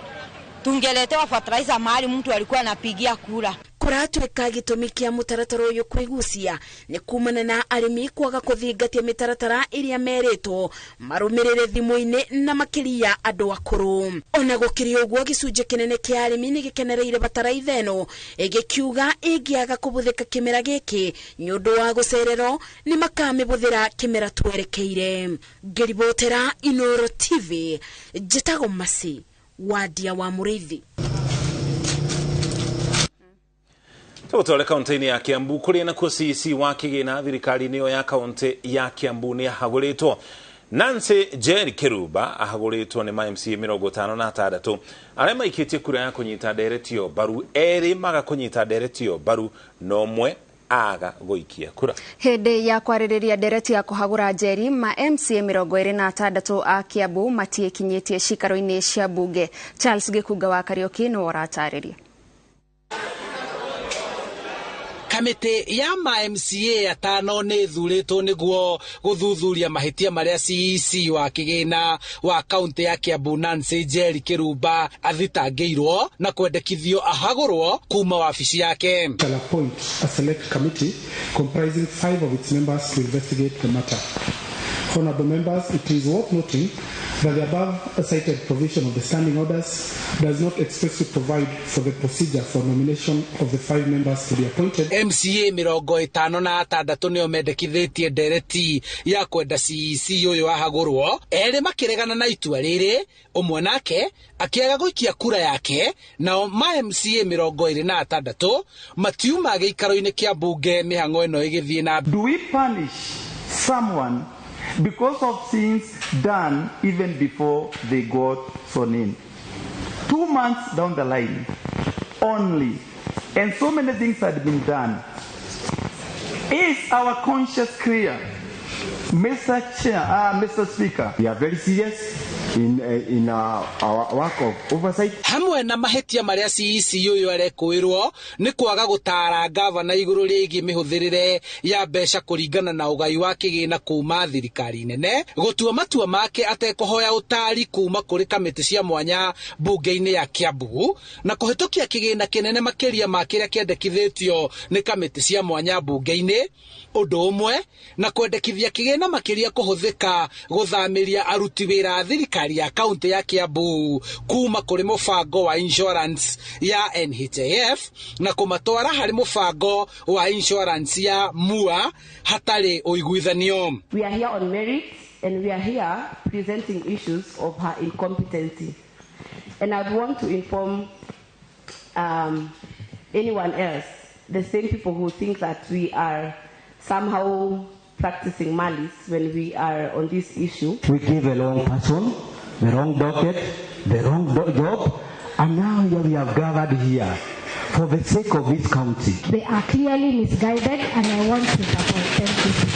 tungeletewa fertilizer mahali mtu alikuwa anapigia kura. Kũratuĩka gĩtũmi kĩa mũtaratara ũyũ kwĩgucia nĩ kumana na arĩmi kwaga kũthingatia mĩtaratara ĩrĩa merĩtwo marũmĩrĩre thimũ-inĩ na makĩria andũ akũrũ. Ona gũkĩrĩ ũguo gĩcunjĩ kĩnene kĩa arĩmi nĩ gĩkenereire bataraitha ĩno ĩgĩkiuga ĩngĩaga kũbũthĩka kĩmera gĩkĩ nĩ ũndũ wa gũcererwo nĩ makamĩbũthĩra kĩmera twerekeire. Ngĩribotera Inoro TV, njĩtagwo Masi Wadia wa Mũrĩithi. Tũgũtware kaunti-inĩ ya Kiambu kũrĩa nakuo CEC wa kĩgĩna thirikari-inĩ ĩyo ya kaunti ya Kiambu nĩ ahagũrĩtwo. Nancy Jerry Kiruba ahagũrĩtwo nĩ ma MCA 56 arĩa maikĩtie kura ya kũnyita ndereti ĩyo mbaru, erĩ maga kũnyita ndereti ĩyo mbaru na ũmwe Aga gũikia kura. Hĩndĩ ya kwarĩrĩria ndereti ya kũhagũra Njeri, ma MCA 26 a Kiambu matiĩkinyĩtie cikaro-inĩ cia bunge. Charles Gĩkunga wa Kariũki nĩwe ũratarĩria. Kamĩtĩ ya ma MCA atano nĩ ĩthurĩtwo nĩguo gũthuthuria mahĩtia marĩa CEC wa kĩgĩna wa kaunti ya Kiambu Nancy Njeri Kĩrumba athitangĩirwo na kwendekithio ahagũrwo kuma wabici yake. Shall appoint a select committee comprising 5 of its members to investigate the matter. Honorable members, it is worth noting that the above cited provision of the standing orders does not expressly provide for the procedure for nomination of the 5 members to be appointed. MCA 56 nĩo mendekithĩtie ndereti ya kwenda CEC ũyũ ahagũrwo, erĩ makĩregana na itua rĩrĩ, ũmwe nake akĩaga gũikia kura yake, nao ma MCA 26 matiuma gĩikaro-inĩ kĩa mbunge mĩhang'o ĩno ĩgĩthiĩ na. Do we punish someone because of sins done even before they got sworn in? 2 months down the line only, and so many things had been done. Is our conscience clear, Mr. Chair, Mr. Speaker? We are very serious in our work of oversight. Hamwe na mahĩtia marĩa CEC ũyũ arekũĩrwo nĩ kwaga gũtaara gavana igũrũ rĩgiĩ mĩhũthĩrĩre ya mbeca kũringana na ũgai wa kĩgĩna kuma thirikari nene, gũtua matua make atekũhoya ũtaari kuma kũrĩ kamĩtĩ cia mwanya mbunge-inĩ ya Kiambu, na kũhĩtũkia kĩgĩna kĩnene makĩria ma kĩrĩa kĩendekithĩtio nĩ kamĩtĩ cia mwanya mbunge-inĩ, ũndũ ũmwe na kwendekithia kĩgĩna makĩria kũhũthĩka gũthamĩria aruti wĩra a thirikari ya kaunti ya Kiambu kuma kũrĩ mũbango wa insurance ya NHIF na kũmatwara harĩ mũbango wa insurance ya MUA hatarĩ ũiguithanio. We are here on merit and we are here presenting issues of her incompetency. And I'd want to inform anyone else, the same people who think that we are somehow practicing malice when we are on this issue. We gave the wrong person, the wrong docket, the wrong job, and now here we have gathered here for the sake of this county. They are clearly misguided and I want to support them.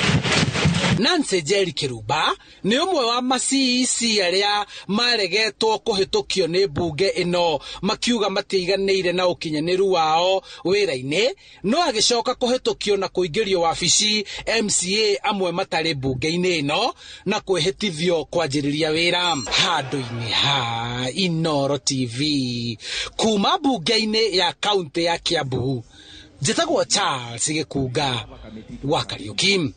Nancy Njeri Kĩrumba nĩ ũmwe wa ma CEC arĩa maregetwo kũhĩtũkio nĩ mbunge ĩno makiuga matiiganĩire na ũkinyanĩru wao wĩra-inĩ, no agĩcoka kũhĩtũkio na kũingĩrio wabici MCA amwe matarĩ mbunge-inĩ ĩno na kwĩhĩtithio kwanjĩrĩria wĩra. Handũ-inĩ ha Inooro TV kuma mbunge-inĩ ya kaunti ya Kiambu, njĩtagwo Charles Gĩkunga wa Kariũki.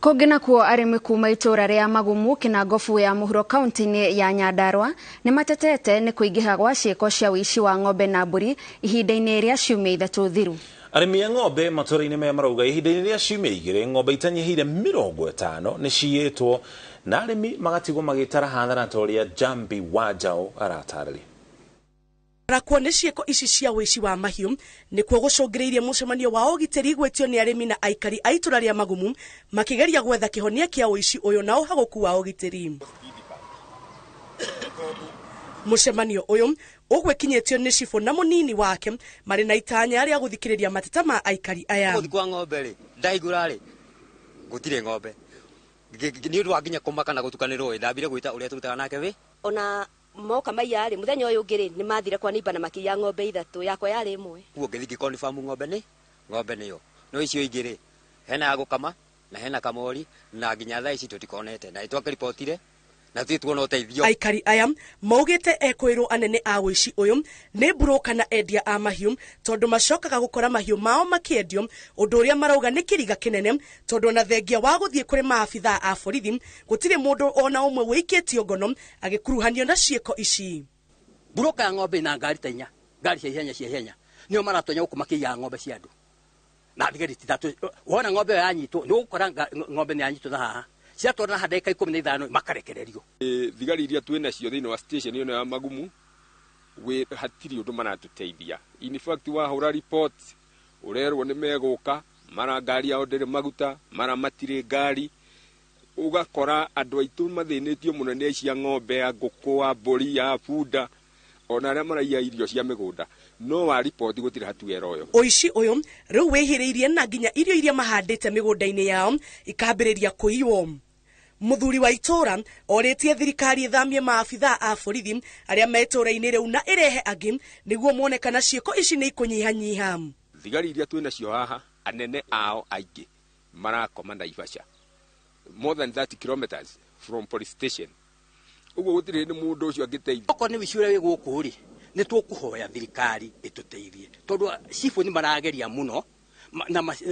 Kũngĩ nakuo arĩmi kuma itũũra rĩa Magumu Kĩnangobu ya mũhuro kaunti-inĩ ya Nyandarua nĩ matetete nĩ kũingĩha gwa ciĩko cia ũici wa ng'ombe na mbũri ihinda-inĩ rĩa ciumia 3 thiru. Arĩmi a ng'ombe matũũra-inĩ maya marauga ihinda-inĩ rĩa ciumia 2 ng'ombe itanyihĩire 50 nĩ ciyĩtwo na arĩmi magatigwo magĩtara hathara ta ũrĩa Jambi Wanjaũ aratarĩria. Rakwo nĩ ciĩko ici cia ũici wa mahiũ nĩkuo gũcũngĩrĩirie mũcemanio wa ũgitĩri gwĩtio nĩ arĩmi na aikari a itũra rĩa Magumu makĩgeria gwetha kĩhonia kĩa ũici ũyũ na ũhagũku wa ũgitĩri. Mũcemanio ũyũ ũgwĩkinyĩtio nĩ cibũ na mũnini wake marĩ na itanya rĩa gũthikĩrĩria mateta ma aikari aya. Gũthiĩ kwa ng'ombe rĩ, ndaigũra rĩ, gũtirĩ ng'ombe. Nĩ ũndũ wa nginya kũmaka na gũtukanĩrwo ĩ, ndambire gwĩta ũrĩa tũrutaga nake wĩ. Ona moka maiya rĩ, mũthenya ũyũ ũngĩ rĩ, nĩ mathire kwa neighbor na makĩiya ng'ombe 3, yakwa yarĩ 1. Kuo ngĩthiĩ ngĩconfirm ng'ombe nĩyo. No icio ingĩ rĩ, hena ya gũkama na hena kamori na nginya thaa ici tũtikonete na nĩtwakĩribotire na tũtirĩ tuona ũteithio. Aikari aya maugĩte ekwĩrwo anene a ũici ũyũ nĩ mburũka na endia a mahiũ tondũ macokaga gũkora mahiũ mao makĩendio, ũndũ ũrĩa marauga nĩ kĩriga kĩnene tondũ ona thengia wa gũthiĩ kũrĩ maabithaa a borithi gũtirĩ mũndũ ona ũmwe wĩikĩtio ngono agĩkuruhanio na ciĩko ici. Mburũka ya ng'ombe na ngari ta 4, ngari cia ihenya cia ihenya nĩo maratonya gũkũ makĩiyaga ng'ombe cia andũ na thigari ti 3. Wona ng'ombe ĩyo yanyitwo nĩ ũgũkora ng'ombe nĩ yanyitwo na haha ciatwarana ha ndagĩka 15 makarekererio. Thigari iria twĩ nacio thĩinĩ wa station ĩno ya Magumu hatirĩ ũndũ maratũteithia. In fact wahũra report ũrerwo nĩ megũka, mara ngari yao ndĩrĩ maguta, mara matirĩ ngari, ũgakora andũ aitũ mathĩnĩtio mũno nĩ aici a ng'ombe, a ngũkũ, a mbũri, a bunda, ona arĩa maraiya irio cia mĩgũnda. No wa ripoti gũtirĩ hatua ĩroyo. Ũici ũyũ rĩu wĩhĩrĩirie na nginya irio iria mahandĩte mĩgũnda-inĩ yao ikambĩrĩria kũiywo. Mũthuri wa itũra orĩtie thirikari ĩthamie maabithaa a borithi arĩa me itũra-inĩ rĩu na ĩrehe angĩ nĩguo mone kana ciĩko ici nĩ ikũnyihanyiha. Thigari iria twĩ nacio haha anene ao aingĩ marakoma Naivasha more than 30 kilometers from police station. Ũguo gũtirĩ hĩndĩ mũndũ ũcio angĩteithia. Okorwo nĩ ũici ũrĩa wĩ gũkũ rĩ, nĩ tũkũhoya thirikari ĩtũteithie tondũ cibũ nĩ marageria mũno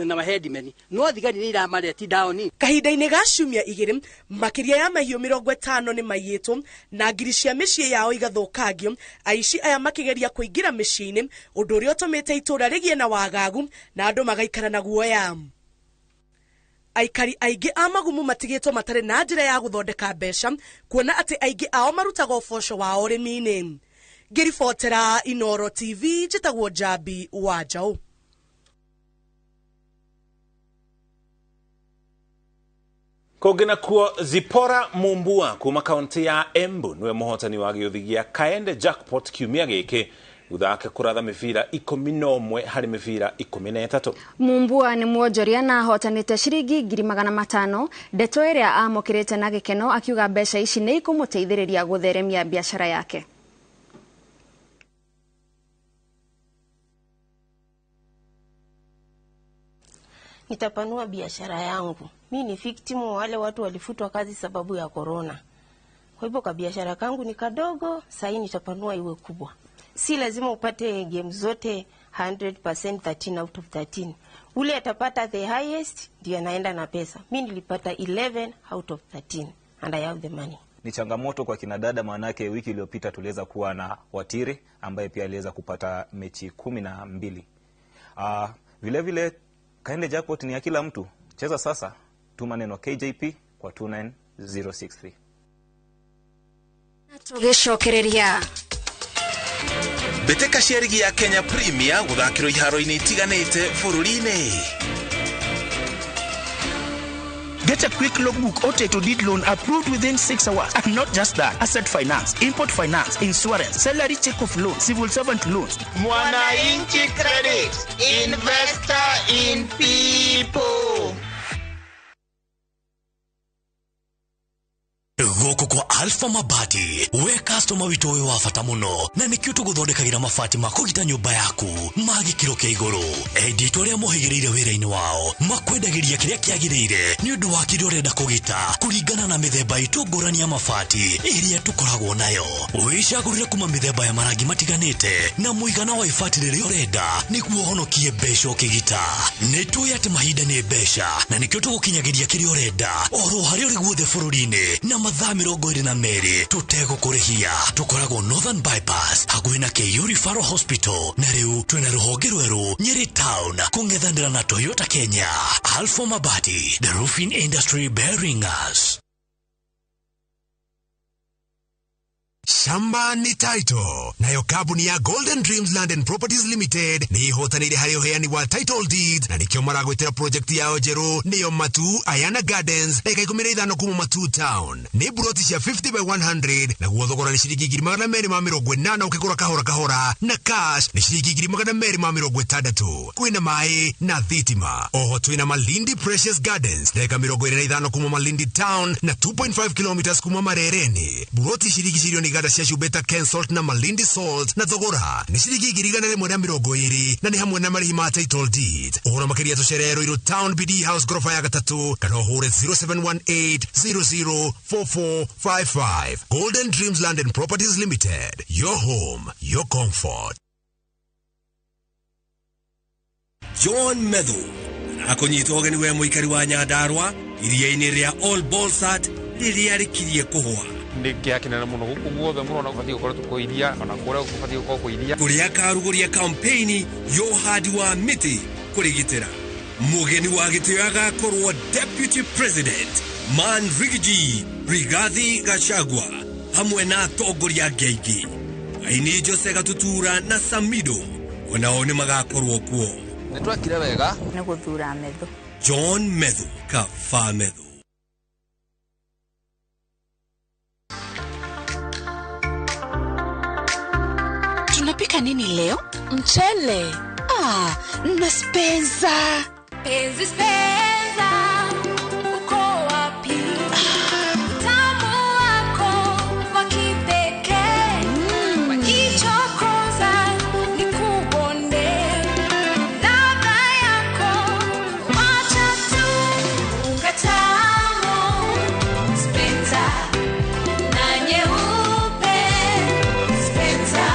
na mahedimeni no thigari nĩ iramareti down. Kahinda-inĩ ga ciumia igĩrĩ makĩria ya mahiũ 50 nĩ maiyĩtwo na ngiri cia mĩciĩ yao igathũkangio, aici aya makĩgeria kũingĩra mĩciĩ-inĩ, ũndũ ũrĩa ũtũmĩte itũra rĩgĩe na wagagu na andũ magaikara na guoya. Aikari aingĩ a Magumu matigĩtwo matarĩ na njĩra ya gũthondeka mbeca kuona atĩ aingĩ ao marutaga ũboco wao ũrĩmi-inĩ. Ngĩribotera Inoro TV, njĩtagwo Njambi wa Njaũ. Kũngĩ nakuo Zipora Mumbua kuma kaunti ya Embu niwe mũhotani wa gĩũthi gĩa Kaende Jackpot kiumia gĩkĩ thutha wake kũratha mĩbira 11 harĩ mĩbira 13. Mumbua nĩ mwonjoria na ahotanĩte ciringi 500,000, ndeto ĩrĩa amũkĩrĩte na gĩkeno akiuga mbeca ici nĩ ikũmũteithĩrĩria gũtheremia biacara yake. Nitapanua biashara yangu. Mi ni victim wa wale watu walifutwa kazi sababu ya corona. Kwa hivyo ka biashara kangu ni kadogo, sasa nitapanua iwe kubwa. Si lazima upate game zote 100% 13 out of 13. Ule atapata the highest ndiye anaenda na pesa. Mi nilipata 11 out of 13 and I have the money. Ni changamoto kwa kina dada, maanake wiki iliyopita tuliweza kuwa na Watiri ambaye pia aliweza kupata mechi 12. Vile vile Kaende Jackpot ni ya kila mtu. Cheza sasa, tuma neno KJP kwa 29063. Tugicokereria Mbĩtĩka cia rigi ya Kenya Premier gũthakĩrwo iharo-inĩ itiganĩte bũrũri-inĩ. Get a quick logbook or title deed loan approved within 6 hours. And not just that, asset finance, import finance, insurance, salary check off loan, civil servant loans. Mwananchi Credit, investor in people. Gũkũ kwa Alpha Mabati, we customer witũ ũyũ wa bata mũno, na nĩkĩo tũgũthondekagĩra mabati ma kũgita nyũmba yaku ma gĩkĩro kĩa igũrũ. Endia itũ arĩa mohĩgĩrĩire wĩra-inĩ wao makwendagĩria kĩrĩa kĩagĩrĩire nĩ ũndũ wa kĩrĩa ũrenda kũgita kũringana na mĩthemba itũ ngũrani ya mabati ĩrĩa tũkoragwo nayo. Wĩcagũrĩre kuma mĩthemba ya marangi matiganĩte na mũigana wa ibati rĩrĩa ũrenda nĩguo ũhonokie mbeca ũkĩgita. Nĩ tũĩ atĩ mahinda nĩ mbeca na nĩkĩo tũgũkinyagĩria kĩrĩa ũrenda oro harĩa ũrĩ guothe bũrũri-inĩ na mathaa 22 tũtegũkũrĩhia. Tũkoragwo Northern Bypass hakuhĩ na KU Referral Hospital, na rĩu twĩna rũhonge rwerũ Nyeri Town kũng'ethanĩra na Toyota Kenya. Alpha Mabati, the roofing industry bearing us. Shamba ni title. Nayo kampuni ya Golden Dreams Land and Properties Limited ni ihotanire harĩ ũheani wa title deeds, na nĩkĩo maragwĩtĩra project yao njerũ nĩyo Matu Ayana Gardens, eka 15 kuma Matu Town. Nĩ buroti cia 50 by 100, naguo thogora nĩ ciringi 280 ũkĩgũra kahora kahora, na cash nĩ ciringi 260. Kwĩna maĩ na thitima. Oho twĩna Malindi Precious Gardens, ndagĩka 25 kuma Malindi Town na 2.5 kilometers kuma Marereni. Buroti ciringi cirio iganda cia Shubeta Ken Salt na Malindi Salt, na thogora nĩ ciringi 120, na nĩ hamwe na marĩhi ma title deed. Ũhoro makĩria tũcerere Ruiru Town BD House gorofa ya 3 kana ũhũre 0718 004455. Golden Dreams Land and Properties Limited, your home, your comfort. John Methu akũnyitwo ũgeni we mũikari wa Nyandarua iria-inĩ rĩa All Bolsat rĩrĩa rĩkirie kũhũa. Nĩ kĩeha kĩnene mũno gũkũ guothe mũrona gũbatiĩ gũkorwo tũkũiria ona kũrĩa gũbatiĩ gũkorwo kũiria kũrĩa akarugũria kampeni ya ũhandi wa mĩtĩ kũrĩgitĩra. Mũgeni wa gĩtĩo agakorwo Deputy President Man Rigiji Rigathi Gachagua hamwe na atongoria angĩ aingĩ. Aini Jose Gatutura na Samido onao nĩ magakorwo kuo. Nĩ twekire wega nĩ gũthura Methu. John Methu, Kaba Methu. Tunapika Tutapika nini leo? Mchele. Ah, na Spenza. Penzi Spenza, uko wapi? Utamu wako wa kipekee. Wakichokoza nikubonde. Ladha yako wacha tu ukatamu. Spenza na nyeupe. Spenza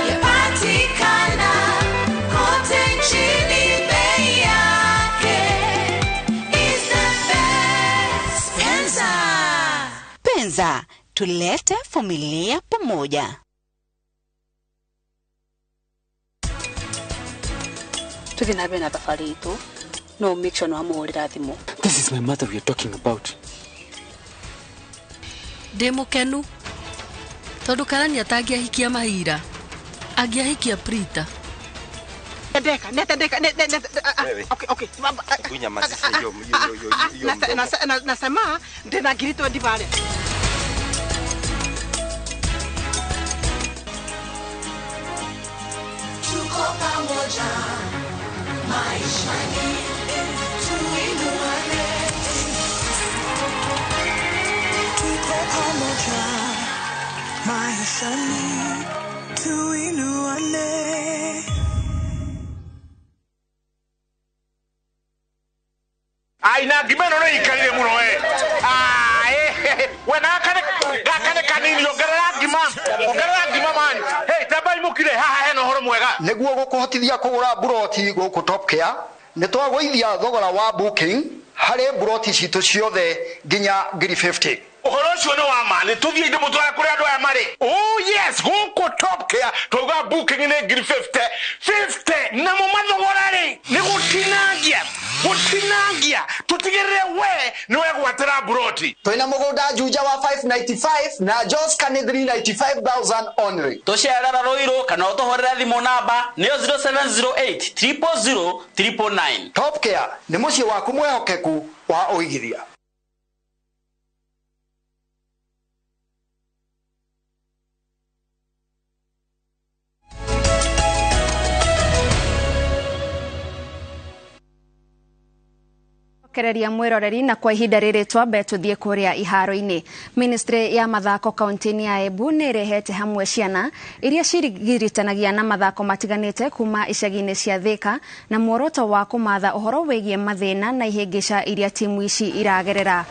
yapatikana kote nchini, bei yake is the best. Spenza. Penza, tulete familia pamoja. Tuthi na mbere na thabarĩ itũ no make sure nĩwamũhũrĩra thimũ. This is my mother we are talking about. Ndĩ mũkenu tondũ Karani atangĩahikia Mahira angĩahikia Prita. Ndeka, nete ndeka, ne ne okay okay. Kunyamazisha hiyo hiyo hiyo hiyo. Nasema ndina ngiri 20 pale. Tuko pamoja maishani, tuinuane. Tuko pamoja maishani, tuinuane. Aina ngima ĩno nĩ ikarire mũno we. We na gaka nĩ kanini, ongerera ngima, ongerera ngima man. Hey, tambai mũkire haha hena ũhoro mwega. Nĩguo gũkũhotithia kũgũra mburoti gũkũ Top Care, nĩ twagũithia thogora wa booking harĩ mburoti citũ ciothe nginya ngiri 50. Ũhoro ũcio nĩ wa ma, nĩ tũthiĩ ndĩmũtware kũrĩa andũ aya marĩ. Oh yes, gũkũ Top Care twauga booking nĩ ngiri 50 50, namo mathogora rĩ nĩ gũtinangia gũtinangia, tũtigĩrĩre we nĩ wegwatĩra mburoti. Twĩna mũgũnda Juja wa 595 na Joska nĩ 395,000 only. Tũcerera Ruiru kana ũtũhũrĩre thimũ namba nĩyo 0708 000 999. Top Care nĩ mũciĩ waku mwĩhokeku wa ũigithia. Kereria mwiroreri na kwa ihinda rĩrĩ twambe tũthiĩ kũrĩa iharo-inĩ. Ministry ya mathako kaunti-inĩ ya Embu nĩ ĩrehete hamwe ciana iria cigiritanagia na mathako matiganĩte kuma icagi-inĩ cia Thika na muoroto wa kũmatha ũhoro wĩgiĩ mathĩna na ihĩngĩca iria timu ici iragerera.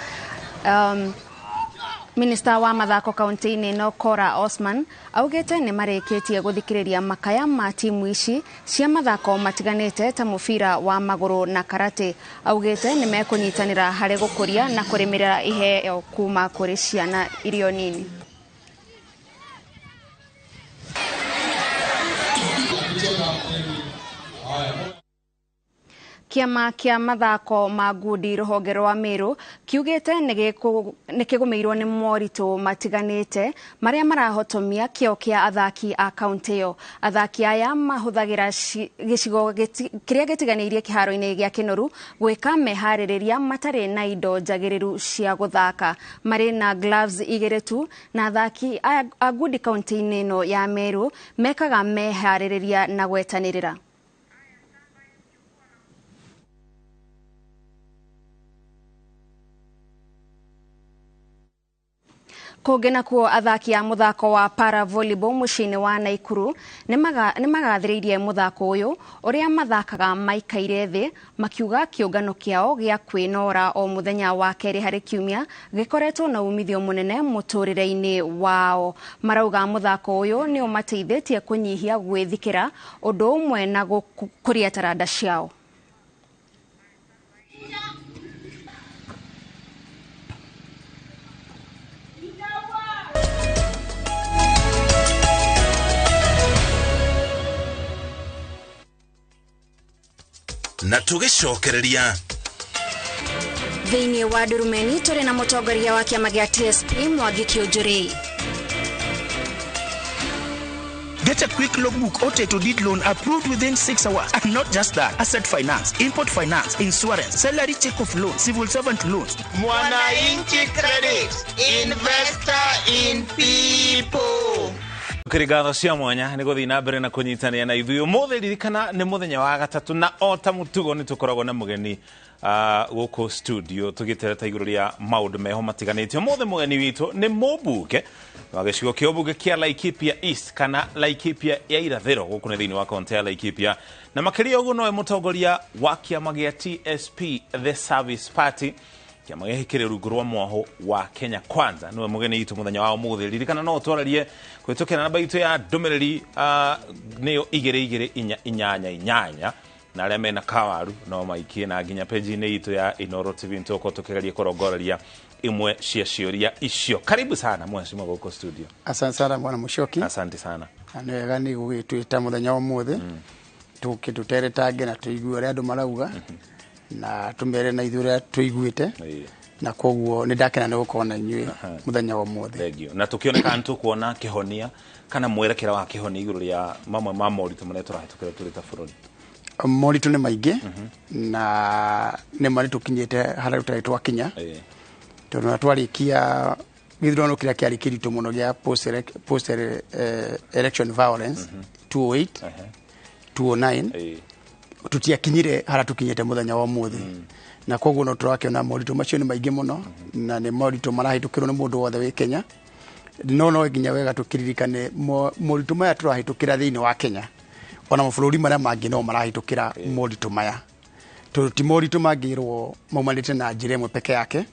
Minista wa mathako kaunti-inĩ ĩno Cora Osman augĩte nĩ marĩkĩtie gũthikĩrĩria makaya ma timu ici cia mathako matiganĩte ta mũbira wa magũrũ na karate. Augĩte nĩ mekũnyitanĩra harĩ gũkũria na kũrĩmĩra iheo kuma kũrĩ ciana irio nini. Kĩama kĩa mathako ma ngundi rũhonge rwa Meru kiugĩte nĩ kĩgũmĩirwo nĩ moritũ matiganĩte marĩa marahotomia kĩo kĩa athaki a kaunti ĩyo. Athaki aya mahũthagĩra gĩcigo kĩrĩa gĩtiganĩirie kĩharo-inĩ gĩa Kĩnoru gwĩka meharĩrĩria matarĩ na indo njagĩrĩru cia gũthaka. Marĩ na gloves igĩrĩ tu na athaki a ngundi kaunti-inĩ ĩno ya Meru mekaga meharĩrĩria na gwetanĩrĩra. Kũngĩ nakuo athaki a mũthako wa para volleyball mũciĩ-inĩ wa Naikuru nĩ magathĩrĩirie mũthako ũyũ ũrĩa mathakaga maikaire thĩ makiuga kĩũngano kĩao gĩa kwĩnora o mũthenya wa kerĩ harĩ kiumia gĩkoretwo na umithio mũnene mũtũrĩre-inĩ wao. Marauga mũthako ũyũ nĩ ũmateithĩtie kũnyihia gwĩthikĩra ũndũ ũmwe na gũkũria taranda ciao. Na tũgĩcokereria Thĩinĩ wa Ndurumeni tũrĩ na mũtongoria wa kĩama gĩa TSP Mwangi Kĩũnjũrĩ. Get a quick logbook or title deed loan approved within 6 hours. And not just that, asset finance, import finance, insurance, salary check off loan, civil servant loans. Mwananchi Credit, investor in people. Kĩrĩ ngatho cia mwanya nĩ gũthiĩ na mbere na kũnyitanĩra na ithuĩ ũmũthĩ. Ririkana nĩ mũthenya wa gatatũ, na o ta mũtugo nĩ tũkoragwo na mũgeni gũkũ studio tũgĩtereta igũrũ rĩa maũndũ meho matiganĩte. Ũmũthĩ mũgeni witũ nĩ mũmbunge wa gĩcigo kĩa ũmbunge kĩa Laikipia East kana Laikipia ya irathĩro, gũkũ nĩ thĩinĩ wa kaũntĩ ya Laikipia, na makĩria ũguo nowe mũtongoria wa kĩama gĩa TSP, The Service Party, kĩama gĩkĩ kĩrĩ rungu rwa mwahũ wa Kenya Kwanza. Nĩwe mũgeni witũ mũthenya wa ũmũthĩ. Ririkana no ũtwarĩrie kũhĩtũkĩra namba itũ ya ndũmĩrĩri, nĩyo 22488, na arĩa mena kawaru no maikie na nginya page-inĩ itũ ya Inoro TV. Nĩtũgũkorwo tũkĩgeria kũrongoreria imwe cia ciũria icio. Karibu sana mheshimiwa gũkũ studio. Asante sana, bwana Mushoki. Asante sana. Na nĩ wega nĩ gũgĩtwĩta mũthenya wa ũmũthĩ tũke tũteretange na tũigue ũrĩa andũ marauga na tũmere na ithuĩ ũrĩa tũiguĩte, na koguo nĩ ndakena nĩ gũkorwo na inyuĩ mũthenya wa ũmũthĩ. Thank you. Na tũkĩone kana tũkuona kĩhonia kana mwerekera wa kĩhonia igũrũ rĩa mamwe ma moritũ marĩa tũrahĩtũkĩra tũrĩ ta bũrũri. Moritũ nĩ maingĩ na nĩ marĩ tũkinyĩte harĩa tũtarĩ twakinya, tondũ na twarĩkia gĩthurano kĩrĩa kĩarĩ kĩritũ mũno gĩa post election violence 2008 2009, tũtiakinyire harĩa tũkinyĩte mũthenya wa ũmũthĩ, na koguo no tũrakĩona moritũ macio nĩ maingĩ mũno na nĩ moritũ marahĩtũkĩrwo nĩ mũndũ wothe wĩ Kenya. No nginya wega tũkĩririkane moritũ maya tũrahĩtũkĩra thĩinĩ wa Kenya, ona mabũrũri marĩa mangĩ no marahĩtũkĩra moritũ maya, tondũ ti moritũ mangĩrwo maumanĩte na njĩra ĩmwe peke yake,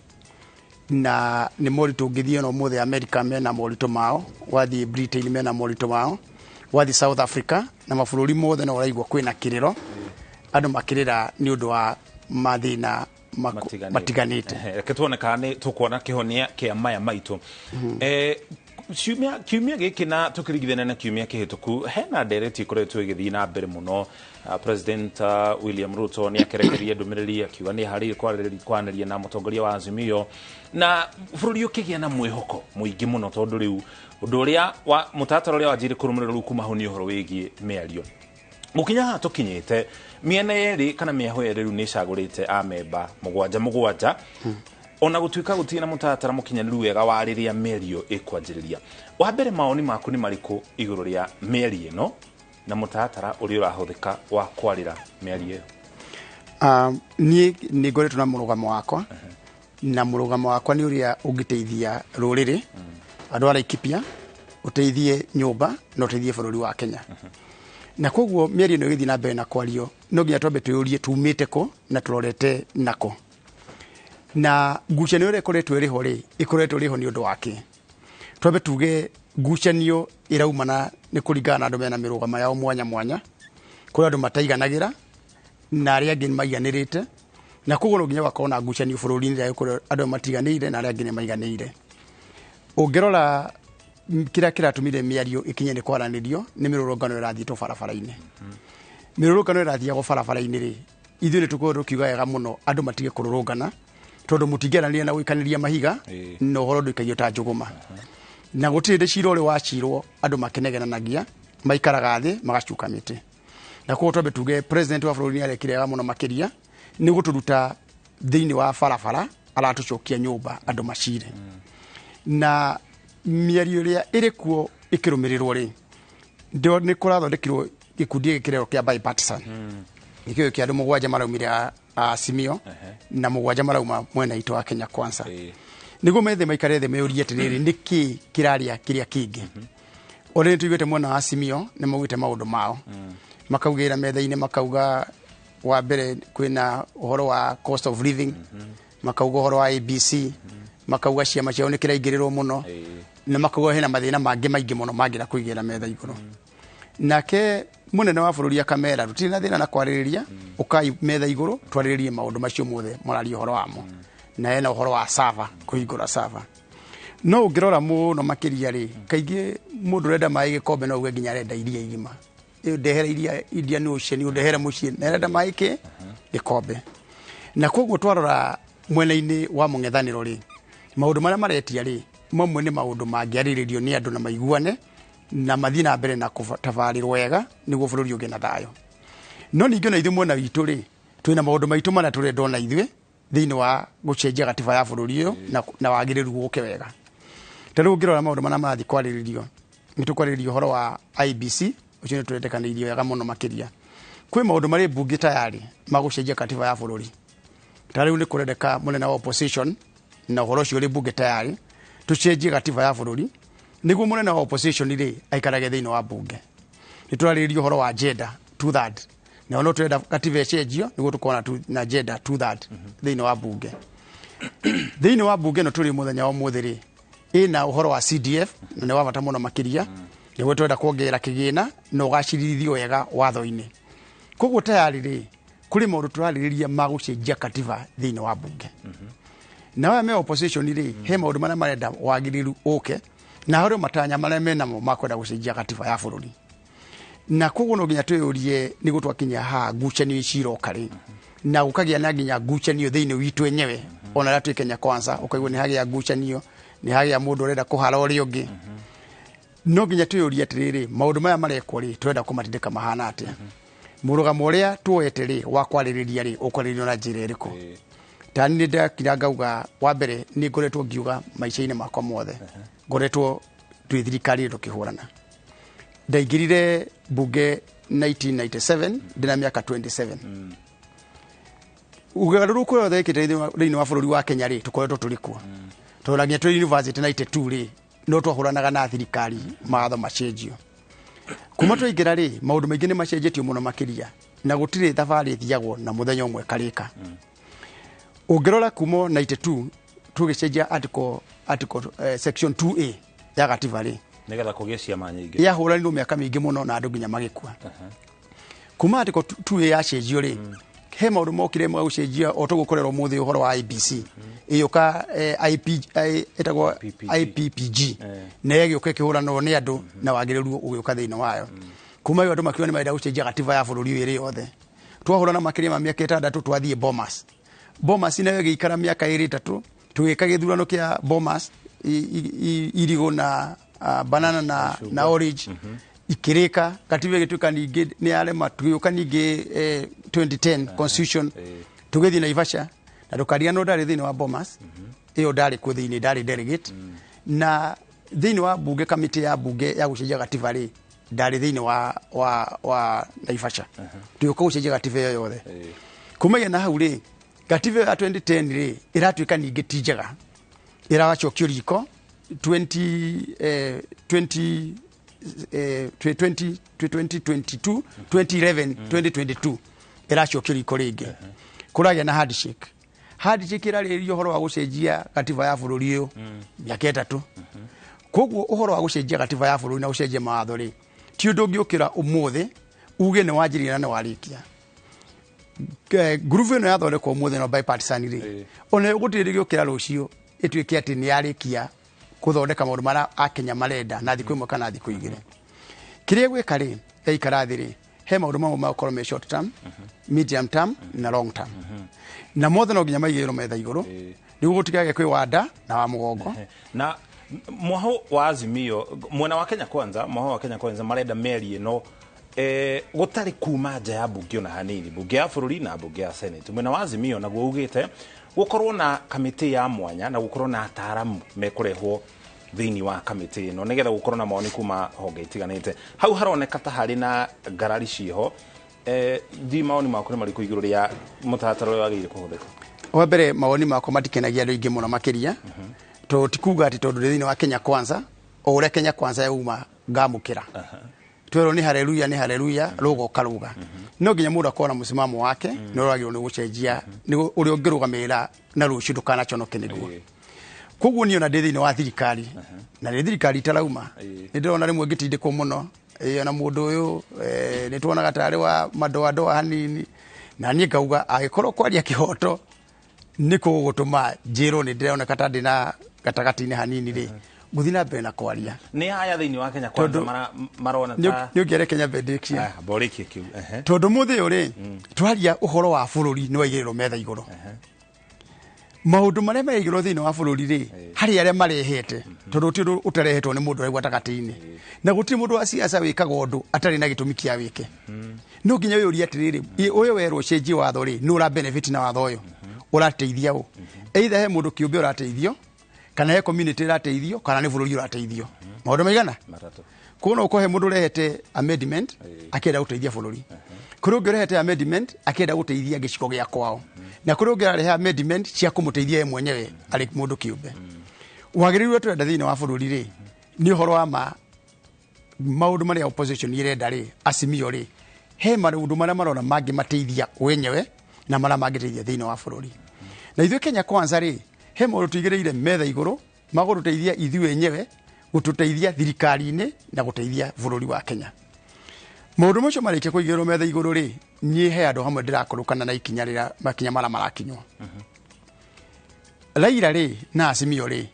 na nĩ moritũ ũngĩthiĩ ona ũmũthĩ America mena moritũ mao, wathiĩ Britain mena moritũ mao, wathiĩ South Africa na mabũrũri mothe no ũraigua kwĩna kĩrĩro, andũ makĩrĩra nĩ ũndũ wa mathĩna matiganĩte. Reke tuone kana nĩ tũkuona kĩhonia kĩa maya maitũ. Kiumia gĩkĩ na tũkĩringithania na kiumia kĩhĩtũku, hena ndereti ĩkoretwo ĩgĩthiĩ na mbere mũno. President William Ruto nĩ akerekerie ndũmĩrĩri akiuga nĩ eharĩirie kwaranĩria na mũtongoria wa Azimio, na bũrũri ũkĩgĩa na mwĩhoko mũingĩ mũno, tondũ rĩu ũndũ ũrĩa wa mũtaratara ũrĩa wanjĩrĩire kũrũmĩrĩrwo rĩu kuma hau nĩ ũhoro wĩgiĩ mĩario. Gũkinya haha tũkinyĩte, mĩena yerĩ kana mĩahũ yerĩ rĩu nĩ ĩcagũrĩte amemba mũgwanja mũgwanja, ona gũtuĩka gũtirĩ na mũtaratara mũkinyanĩru wega wa rĩrĩa mĩario ĩkwanjĩrĩria. Wa mbere, mawoni maku nĩ marĩkũ igũrũ rĩa mĩario ĩno na mũtaratara ũrĩa ũrahũthĩka wa kwarĩra mĩario ĩyo? Niĩ nĩ ngoretwo na mũrũgamo wakwa, na mũrũgamo wakwa nĩ ũrĩa ũngĩteithia rũrĩrĩ, andũ a Laikipia, ũteithie nyũmba na ũteithie bũrũri wa Kenya. Na koguo mĩario ĩno ĩgĩthiĩ na mbere na kwario, no nginya twambe twĩyũrie tumĩte kũ na tũrorete nakũ. Na ngucanio ĩrĩa ĩkoretwo ĩrĩ ho rĩ, ĩkoretwo ĩrĩ ho nĩ ũndũ wa kĩ? Twambe tuge ngucanio ĩraumana nĩ kũringana na andũ mena mĩrũgamo yao mwanya mwanya, kũrĩ andũ mataiganagĩra na arĩa angĩ nĩ maiganĩrĩte, na koguo no nginya gũgakorwo na ngucanio bũrũri-inĩ rĩrĩa gũkorwo andũ matiganĩire na arĩa angĩ nĩ maiganĩire. Ũngĩrora kĩrĩa kĩratũmire mĩario ĩkinye nĩ kwaranĩrio nĩ mĩrũrũngano ĩrathiĩtwo barabara-inĩ. Mĩrũrũngano ĩrathiagwo barabara-inĩ rĩ, ithuĩ nĩ tũkoragwo tũkiuga wega mũno andũ matige kũrũrũngana, tondũ mũtingĩaranĩria na gũikanĩria mahiga na ũhoro ndũikagio ta njũgũma. Na gũtirĩ hĩndĩ cira ũrĩ wacirwo andũ makĩnegenanagia, maikaraga thĩ magacuka mĩtĩ. Na koguo twambe tuge president wa bũrũri nĩ arekire wega mũno makĩria nĩ gũtũruta thĩinĩ wa barabara aratũcokia nyũmba andũ macire. Na mĩario ĩrĩa ĩrĩ kuo ĩkĩrũmĩrĩrwo rĩ, nĩ kũrathondekirwo gĩkundi gĩkĩ kĩrerwo kĩa bipartisan, gĩkĩo kĩa andũ mũgwanja maraumire a Azimio na mũgwanja marauma mwena witũ wa Kenya Kwanza, nĩguo methe maikare thĩ meyũrie atĩrĩrĩ, nĩkĩ kĩrarĩa kĩrĩa kĩngĩ. Ona nĩ tũiguĩte mwena wa Azimio nĩ maugĩte maũndũ mao, makaugĩra metha-inĩ, makauga wa mbere kwĩna ũhoro wa cost of living, makauga ũhoro wa ABC, makauga ciama ciao nĩ kĩraingĩrĩrwo mũno, na makauga hena mathĩna mangĩ maingĩ mũno mangĩra kũigĩra metha igũrũ. Nake mũnene wa bũrũri akamera tũtirĩ na thĩna na kwarĩrĩria, ũkai metha igũrũ twarĩrĩrie maũndũ macio mothe mũraria ũhoro wamo, na hena ũhoro wa sava, kũhingũra sava. No ũngĩrora mũno makĩria rĩ, kaingĩ mũndũ ũrenda maĩ gĩkombe no uge nginya arenda iria igima, ndehere iria Indian Ocean, ndehere mũciĩ, na arenda maĩ kĩ gĩkombe. Na koguo twarora mwena-inĩ wa mũng'ethanĩro rĩ, maũndũ marĩa maretia rĩ, mamwe nĩ maũndũ mangĩarĩrĩrio nĩ andũ na maiguane na mathiĩ na mbere na kũtabarĩrwo wega nĩguo bũrũri ũgĩe na thayũ. No ningĩ ona ithuĩ mwena witũ rĩ, twĩna maũndũ maitũ marĩa tũrenda ona ithuĩ thĩinĩ wa gũcenjia gatiba ya bũrũri ũyũ na wagĩrĩru gũke wega. Ta rĩu ũngĩrora maũndũ marĩa marathiĩ kwarĩrĩrio Nĩ tũkwarĩrĩria ũhoro wa IBC, ũcio nĩ tũretĩkanĩirie wega mũno makĩria. Kwĩ maũndũ marĩ mbunge tayari ma gũcenjia katiba ya bũrũri. Ta rĩu nĩ kũrendeka mũnene wa opposition, na ũhoro ũcio ũrĩ mbunge tayari, tũcenjie gatiba ya bũrũri nĩguo mũnene wa opposition rĩ aikarage thĩinĩ wa mbunge. Nĩ tũrarĩrĩria ũhoro wa gender two third, na no tũrenda katiba ĩcenjio nĩguo tũkorwo na gender two third thĩinĩ wa mbunge. Thĩinĩ wa mbunge ĩno tũrĩ mũthenya wa ũmũthĩ rĩ, ĩna ũhoro wa CDF, na nĩ wa bata mũno makĩria, nĩguo tũrenda kuongerera kĩgĩna na ũgacĩrithio wega watho-inĩ. Koguo tayari rĩ, kũrĩ maũndũ tũrarĩrĩria ma gũcenjia katiba thĩinĩ wa mbunge. Na aya me opposition rĩ, he maũndũ marĩa marenda wagĩrĩru ũke, na harĩ matanya marĩa menamo ma kwenda gũcenjia katiba ya bũrũri. Na koguo no nginya twĩyũrie nĩguo twakinya haha ngucanio ici iroka rĩ, na gũkagĩa na nginya ngucanio thĩinĩ witũ enyewe, ona rĩrĩa twĩ Kenya Kwanza ũkaigua nĩ hagĩa ngucanio, nĩ hagĩa mũndũ ũrenda kũhara ũrĩa ũngĩ. No nginya twĩyũrie atĩrĩrĩ, maũndũ maya marekwo rĩ, tũrenda kũmatindĩka mahana atĩa? Mũrũgamo ũrĩa tuoete rĩ wa kwarĩrĩria rĩ, ũkwarĩrĩrio na njĩra ĩrĩkũ? Ta niĩ ndakira ngauga, wa mbere nĩ ngoretwo ngiuga maica-inĩ makwa mothe, ngoretwo twĩ thirikari tũkĩhũrana. Ndaingĩrire mbunge 1997 ndĩna mĩaka 27. Ũgarũrũku ũrĩa wekĩte thĩinĩ wa bũrũri wa Kenya rĩ, tũkoretwo tũrĩ kuo. Tondũ nginya twĩ university 92 rĩ, no twahũranaga na thirikari mawatho macenjio. Kuma twaingĩra rĩ, maũndũ maingĩ nĩ macenjetio mũno makĩria, na gũtirĩ thabarĩ ĩthiagwo na mũthenya ũmwe karĩka. Ũngĩrora kuma 92 tũgĩcenjia article section 2A ya gatiba rĩ, nĩgetha kũgĩe ciama nyingĩ, yahũranirwo mĩaka mĩingĩ mũno na andũ nginya magĩkua. Kuma article 2A yacenjio rĩ, he maũndũ mokire ma gũcenjia o tũgũkorerwo ũmũthĩ ũhoro wa IBC ĩyũka, IP ĩtagwo IPPG, na ĩgĩũka ĩkĩhũranwo nĩ andũ na wagĩrĩru ũgĩũka thĩinĩ wayo. Kuma ĩyo andũ makiuga nĩ marenda gũcenjia gatiba ya bũrũri ũyũ ĩrĩ yothe. Twahũrana makĩria ma mĩaka 6, twathiĩ Bomas. Bomas nayo ĩgĩikara mĩaka 2 3, tũgĩka gĩthurano kĩa Bomas, irigũ na banana na orange ikĩrĩka, katiba ĩgĩtuĩka ningĩ nĩ yarema. Tũgĩũka ningĩ 2010 constitution, tũgĩthiĩ Naivasha, na ndũkariganĩrwo ndarĩ thĩinĩ wa Bomas ĩyo, ndarĩ kuo thĩinĩ, ndarĩ delegate. Na thĩinĩ wa bunge, kamĩtĩ ya bunge ya gũcenjia gatiba rĩ, ndarĩ thĩinĩ wa Naivasha. Tũgĩũka gũcenjia gatiba ĩyo yothe. Kumagia na hau rĩ, gatiba ĩyo ya 2010 rĩ, ĩratuĩka ningĩ ti njega, ĩracokio riko 20 20 20 2022 2011 2022, ĩracokio riko rĩngĩ. Kũragĩa na handshake. Handshake ĩrarĩrĩria ũhoro wa gũcenjia gatiba ya bũrũri ũyũ mĩaka 3. Koguo ũhoro wa gũcenjia gatiba ya bũrũri na gũcenjia mawatho rĩ, ti ũndũ ũngĩũkĩra ũmũthĩ uge nĩ wanjĩrĩria na nĩ warĩkia. Ngurubu ĩno yathondekwo ũmũthĩ no bipartisan rĩ, ona gũtirĩ rĩgĩũkĩra rũciũ ĩtuĩke atĩ nĩ yarĩkia gũthondeka maũndũ marĩa akenya marenda na thikũ 1 kana thikũ 2. Kĩrĩa gwĩka rĩ, yaikara thĩ rĩ, he maũndũ mamwe magũkorwo me short term, medium term na long term, na mothe no nginya maigĩrĩrwo metha igũrũ nĩguo gũtigage kwĩ wanda na wa mũgongo. Na mwaho wa Azimio, mwena wa Kenya Kwanza, mwaho wa Kenya Kwanza marenda mĩario ĩno gũtarĩ kuma nja ya mbunge ona hanini, mbunge ya bũrũri na mbunge ya Senate. Mwena wa Azimio naguo ugĩte gũkorwo na kamĩtĩ ya mwanya na gũkorwo na ataaramu mekũrehwo thĩinĩ wa kamĩtĩ ĩno nĩgetha gũkorwo na mawoni kuma honge itiganĩte. Hau haroneka ta harĩ na ngarari ciĩho. Ndi mawoni maku nĩ marĩkũ igũrũ rĩa mũtaratara ũrĩa wagĩrĩire kũhũthĩka? Wa mbere, mawoni makwa matikenagia andũ aingĩ mũno makĩria, tondũ ti kuga atĩ tondũ ndĩ thĩinĩ wa Kenya Kwanza, o ũrĩa Kenya Kwanza yauma ngamũkĩra. Twerwo nĩ haleluya, nĩ haleluya, rũga ũkaruga. No nginya mũndũ akorwo na mũsimamo wake nĩ ũragĩrĩirwo nĩ gũcenjia nĩ ũrĩa ũngĩrũgamĩrĩra na rũciũ ndũkanaconoke nĩguo. Koguo niĩ ona ndĩ thĩinĩ wa thirikari, na nĩ thirikari itarauma, nĩ ndĩrona rĩmwe ngĩtindĩkwo mũno. Ona mũndũ ũyũ nĩ tuonaga tarĩ wa madoadoa hanini, na niĩ ngauga angĩkorwo kwaria kĩhoto nĩ kũgũtũma njĩrwo nĩ ndĩroneka ta ndĩ na gatagatĩ-inĩ hanini rĩ, ngũthiĩ na mbere na kwaria. Nĩ aya thĩinĩ wa Kenya Kwanza marona ta nĩ ũngĩare Kenya bendikia. Borĩkie kiu. Tondũ mũthĩ ũyũ rĩ, twaria ũhoro wa bũrũri nĩ waigĩrĩrwo metha igũrũ. Maũndũ marĩa maraigĩrwo thĩinĩ wa bũrũri rĩ, harĩ arĩa marehete, tondũ ti ũndũ ũtarehetwo nĩ mũndũ ũrĩa gatagatĩ-inĩ, na gũtirĩ mũndũ wa siasa wĩkaga ũndũ atarĩ na gĩtũmi kĩa wĩke. No nginya wĩyũrie atĩrĩrĩ, ũyũ werwo ũcenjie watho rĩ, nĩ ũra benefit na watho ũyũ ũrateithia ũ? Either he mũndũ kĩũmbe ũrateithio, kana he community ĩrateithio, kana nĩ bũrũri ũrateithio. Maũndũ maigana? Matatũ. Kuona ũkohe mũndũ ũrehete amendment akĩenda gũteithia bũrũri, kũrĩ ũngĩ ũrehete amendment akĩenda gũteithia gĩcigo gĩa kwao, na kũrĩ ũngĩ ararehe amendment cia kũmũteithia ye mwenyewe arĩ mũndũ kĩũmbe. Wagĩrĩru ũrĩa tũrenda thĩinĩ wa bũrũri rĩ, nĩ ũhoro wa ma maũndũ marĩa opposition ĩrenda rĩ, Azimio rĩ, he maũndũ marĩa marona mangĩmateithia wenyewe na marĩa mangĩteithia thĩinĩ wa bũrũri. Na ithuĩ Kenya Kwanza rĩ, he maũndũ tũigĩrĩire metha igũrũ magũtũteithia ithuĩ enyewe, gũtũteithia thirikari-inĩ na gũteithia bũrũri wa Kenya. Maũndũ macio marĩkia kũigĩrĩrwo metha igũrũ rĩ, niĩ he andũ hamwe ndĩrakũrũkana na ikinya rĩrĩa makinya marĩa marakinywo. Raila rĩ na Azimio rĩ,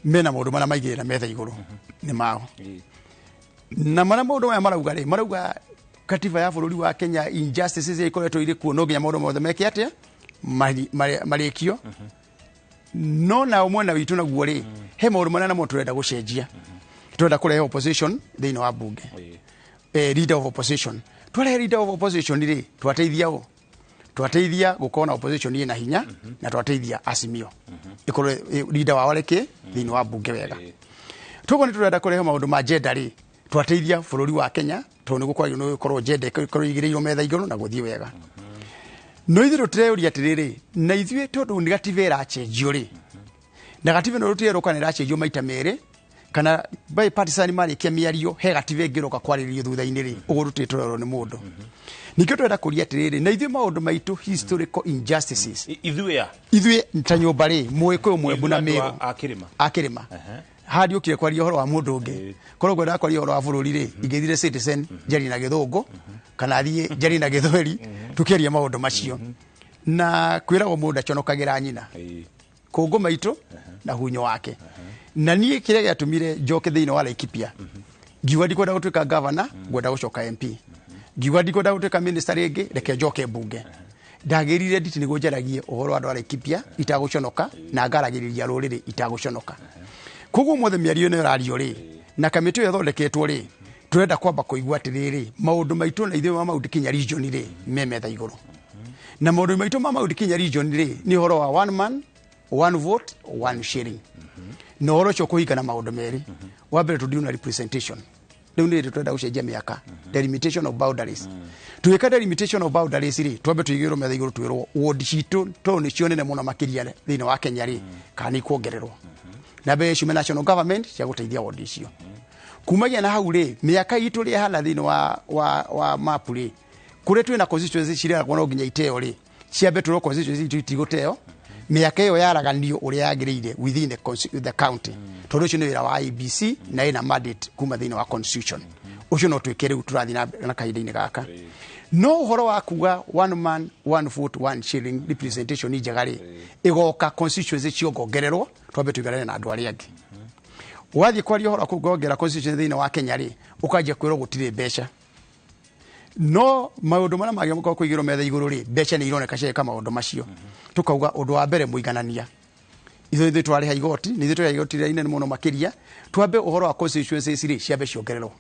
mena maũndũ marĩa maigĩrĩra metha igũrũ nĩ mao. Na marĩa maũndũ maya marauga rĩ, marauga katiba ya bũrũri wa Kenya, injustices iria ikoretwo irĩ kuo, no nginya maũndũ mothe meke atĩa, marĩkio. No nao mwena witũ naguo rĩ, he maũndũ marĩa namo tũrenda gũcenjia. Tũrenda kũrehe opposition thĩinĩ wa bunge, leader of opposition. Twarehe leader of opposition rĩ, twateithia ũ, twateithia gũkorwo na opposition ĩna hinya, na twateithia Azimio ĩkorwo leader wao arĩ kĩ thĩinĩ wa bunge wega. Toguo nĩ tũrenda kũrehe maũndũ ma gender rĩ, twateithia bũrũri wa Kenya, tondũ nĩ gũkoragwo nĩ gũkorwo gender ĩkorwo igĩrĩirwo metha igũrũ na gũthiĩ wega. No ithuĩ tũreyũria atĩrĩrĩ, na ithuĩ tondũ nĩ gatiba ĩracenjio rĩ, na gatiba ĩno tũtirerwo kana ĩracenjio maita merĩ, kana bipartisan marĩkia mĩario he gatiba ĩngĩroka kwarĩrĩrio thutha-inĩ rĩ, ũguo tũtirĩ tũrerwo nĩ mũndũ. Ningĩ tũrenda kũria atĩrĩrĩ, na ithuĩ maũndũ maitũ historical injustices, Ithuĩ a? Ithuĩ ta nyũmba rĩ, Mũgĩkũyũ, Mwembu na Ithuĩ andũ Mĩrũ. A kĩrĩma. A kĩrĩma. Harĩa ũkire kwaria ũhoro wa mũndũ ũngĩ, korwo ngwendaga kwaria ũhoro wa bũrũri rĩ, ingĩthire Citizen njarie na Gĩthũngũ kana thiĩ njarie na Gĩthweri, tũkĩaria maũndũ macio. Na kwĩragwo mũndũ ndaconokagĩra nyina, kũngũ maitũ na hunyo wake. Na niĩ kĩrĩa gĩatũmire njoke thĩinĩ wa Laikipia, ngiuga ndikwenda gũtuĩka governor, ngwenda gũcoka MP. Ngiuga ndikwenda gũtuĩka minister rĩngĩ, reke njoke mbunge. Ndagĩrire nditi nĩguo njaragie ũhoro wa andũ a Laikipia itagũconoka, na ngaragĩrĩria rũrĩrĩ itagũconoka. Koguo mothe mĩario ĩno ĩrario rĩ, na kamĩtĩ ĩyo ĩthondeketwo rĩ, tũrenda kwamba kũigua atĩrĩrĩ, maũndũ maitũ na ithuĩ ma Mount Kenya region rĩ, me metha igũrũ. Na maũndũ maitũ ma Mount Kenya region rĩ, nĩ ũhoro wa one man, one vote, one sharing. Na ũhoro ũcio kũhingana maũndũ merĩ. Wa mbere, tũndirĩ na representation. Rĩu nĩ tũrenda gũcenjia mĩaka, delimitation of boundaries. Twĩka delimitation of boundaries rĩ, twambe tũigĩrwo metha igũrũ, twĩrwo ward citũ tondũ nĩcio nene mũno makĩria thĩinĩ wa Kenya rĩ, kana nĩ ikuongererwo na mbeca ciume national government cia gũteithia ward icio. Kumagia na hau rĩ, mĩaka itũ rĩ ĩhana thĩinĩ wa map rĩ, kũrĩa twĩna constituency cireragwo no nginya iteo rĩ, ciambe twĩrwo constituency itũ itigũteo, mĩaka ĩyo yaraganio ũrĩa yagĩrĩire within the county, tondũ ũcio nĩ wĩra wa IEBC na ĩna mandate kuma thĩinĩ wa constitution. Ũcio no twĩke rĩu tũrathiĩ na mbere na kahinda-inĩ gaka. No ũhoro wa kuga one man, one vote, one shilling representation njega rĩ, ĩgoka constituency ciongongererwo, twambe tũiganane na andũ arĩa angĩ. Wathiĩ kwaria ũhoro wa kuongerera constituency thĩinĩ wa Kenya rĩ, ũkanjia kwĩrwo gũtirĩ mbeca. No maũndũ marĩa magĩrĩirwo gũkorwo kũigĩrwo metha igũrũ rĩ, mbeca nĩ ironeka ciagĩka maũndũ macio. Tukauga ũndũ wa mbere, mũiganania, ithuĩ twarĩha igoti, nĩ ithuĩ twarĩha igoti rĩrĩa inene mũno makĩria. Twambe ũhoro wa constituencies rĩ, ciambe ciongererwo.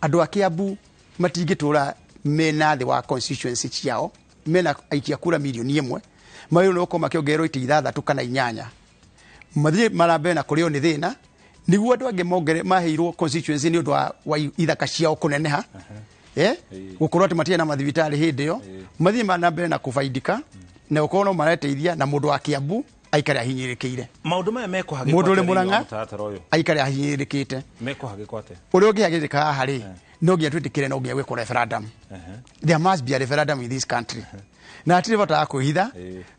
Andũ a Kiambu matingĩtũra mena thĩ wa constituency ciao mena aikia kura 1 million, magĩrĩirwo nĩ gũkorwo makĩongererwo itĩ ithathatũ kana inyanya, mathiĩ marambere na kũrĩo nĩ thĩna, nĩguo andũ angĩ mongere maheirwo constituency nĩ ũndũ wa ithaka ciao kũneneha, gũkorwo atĩ matirĩ na mathibitarĩ hĩndĩ ĩyo, mathiĩ na mbere na kũbaindika na gũkorwo no mareteithia, na mũndũ wa Kiambu aikare ahinyĩrĩkĩire. Maũndũ maya mekũhagĩkwo Mũndũ ũrĩ atĩa thĩinĩ wa Mũrang'a mũtaratara ũyũ? aikare ahinyĩrĩkĩte. Mekũhagĩkwo atĩa? Ũrĩa ũngĩhagĩrĩka haha rĩ, no nginya twĩtĩkĩre, no nginya gwĩkwo referendum. There must be a referendum in this country, na hatirĩ bata wa kwĩhitha,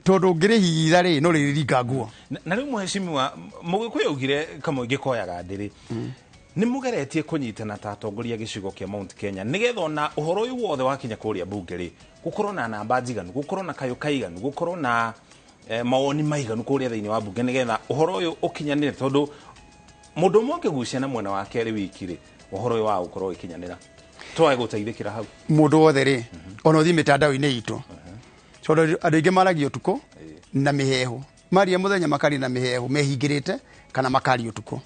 tondũ ũngĩrĩhitha rĩ, no rĩrĩringa nguo. Na rĩu mũhecimiwa Mũgĩkũyũ augire kamũingĩ koyaga ndĩrĩ nĩ mũgeretie kũnyitana ta atongoria gĩcigo kĩa Mount Kenya, nĩgetha ona ũhoro ũyũ wothe wakinya kũrĩa mbunge rĩ, gũkorwo na namba njiganu, gũkorwo na kayũ kaiganu, gũkorwo na mawoni maiganu kũrĩa thĩinĩ wa mbunge, nĩgetha ũhoro ũyũ ũkinyanĩre, tondũ mũndũ ũmwe angĩgucia na mwena wake arĩ wiki rĩ, ũhoro ũyũ wa gũkorwo ũgĩkinyanĩra twage gũteithĩkĩra hau. Mũndũ wothe rĩ, ona ũthiĩ mĩtandao-inĩ itũ, tondũ andũ aingĩ maragia ũtukũ na mĩhehu, maria mũthenya makaria na mĩhehu mehingĩrĩte kana makaria ũtukũ.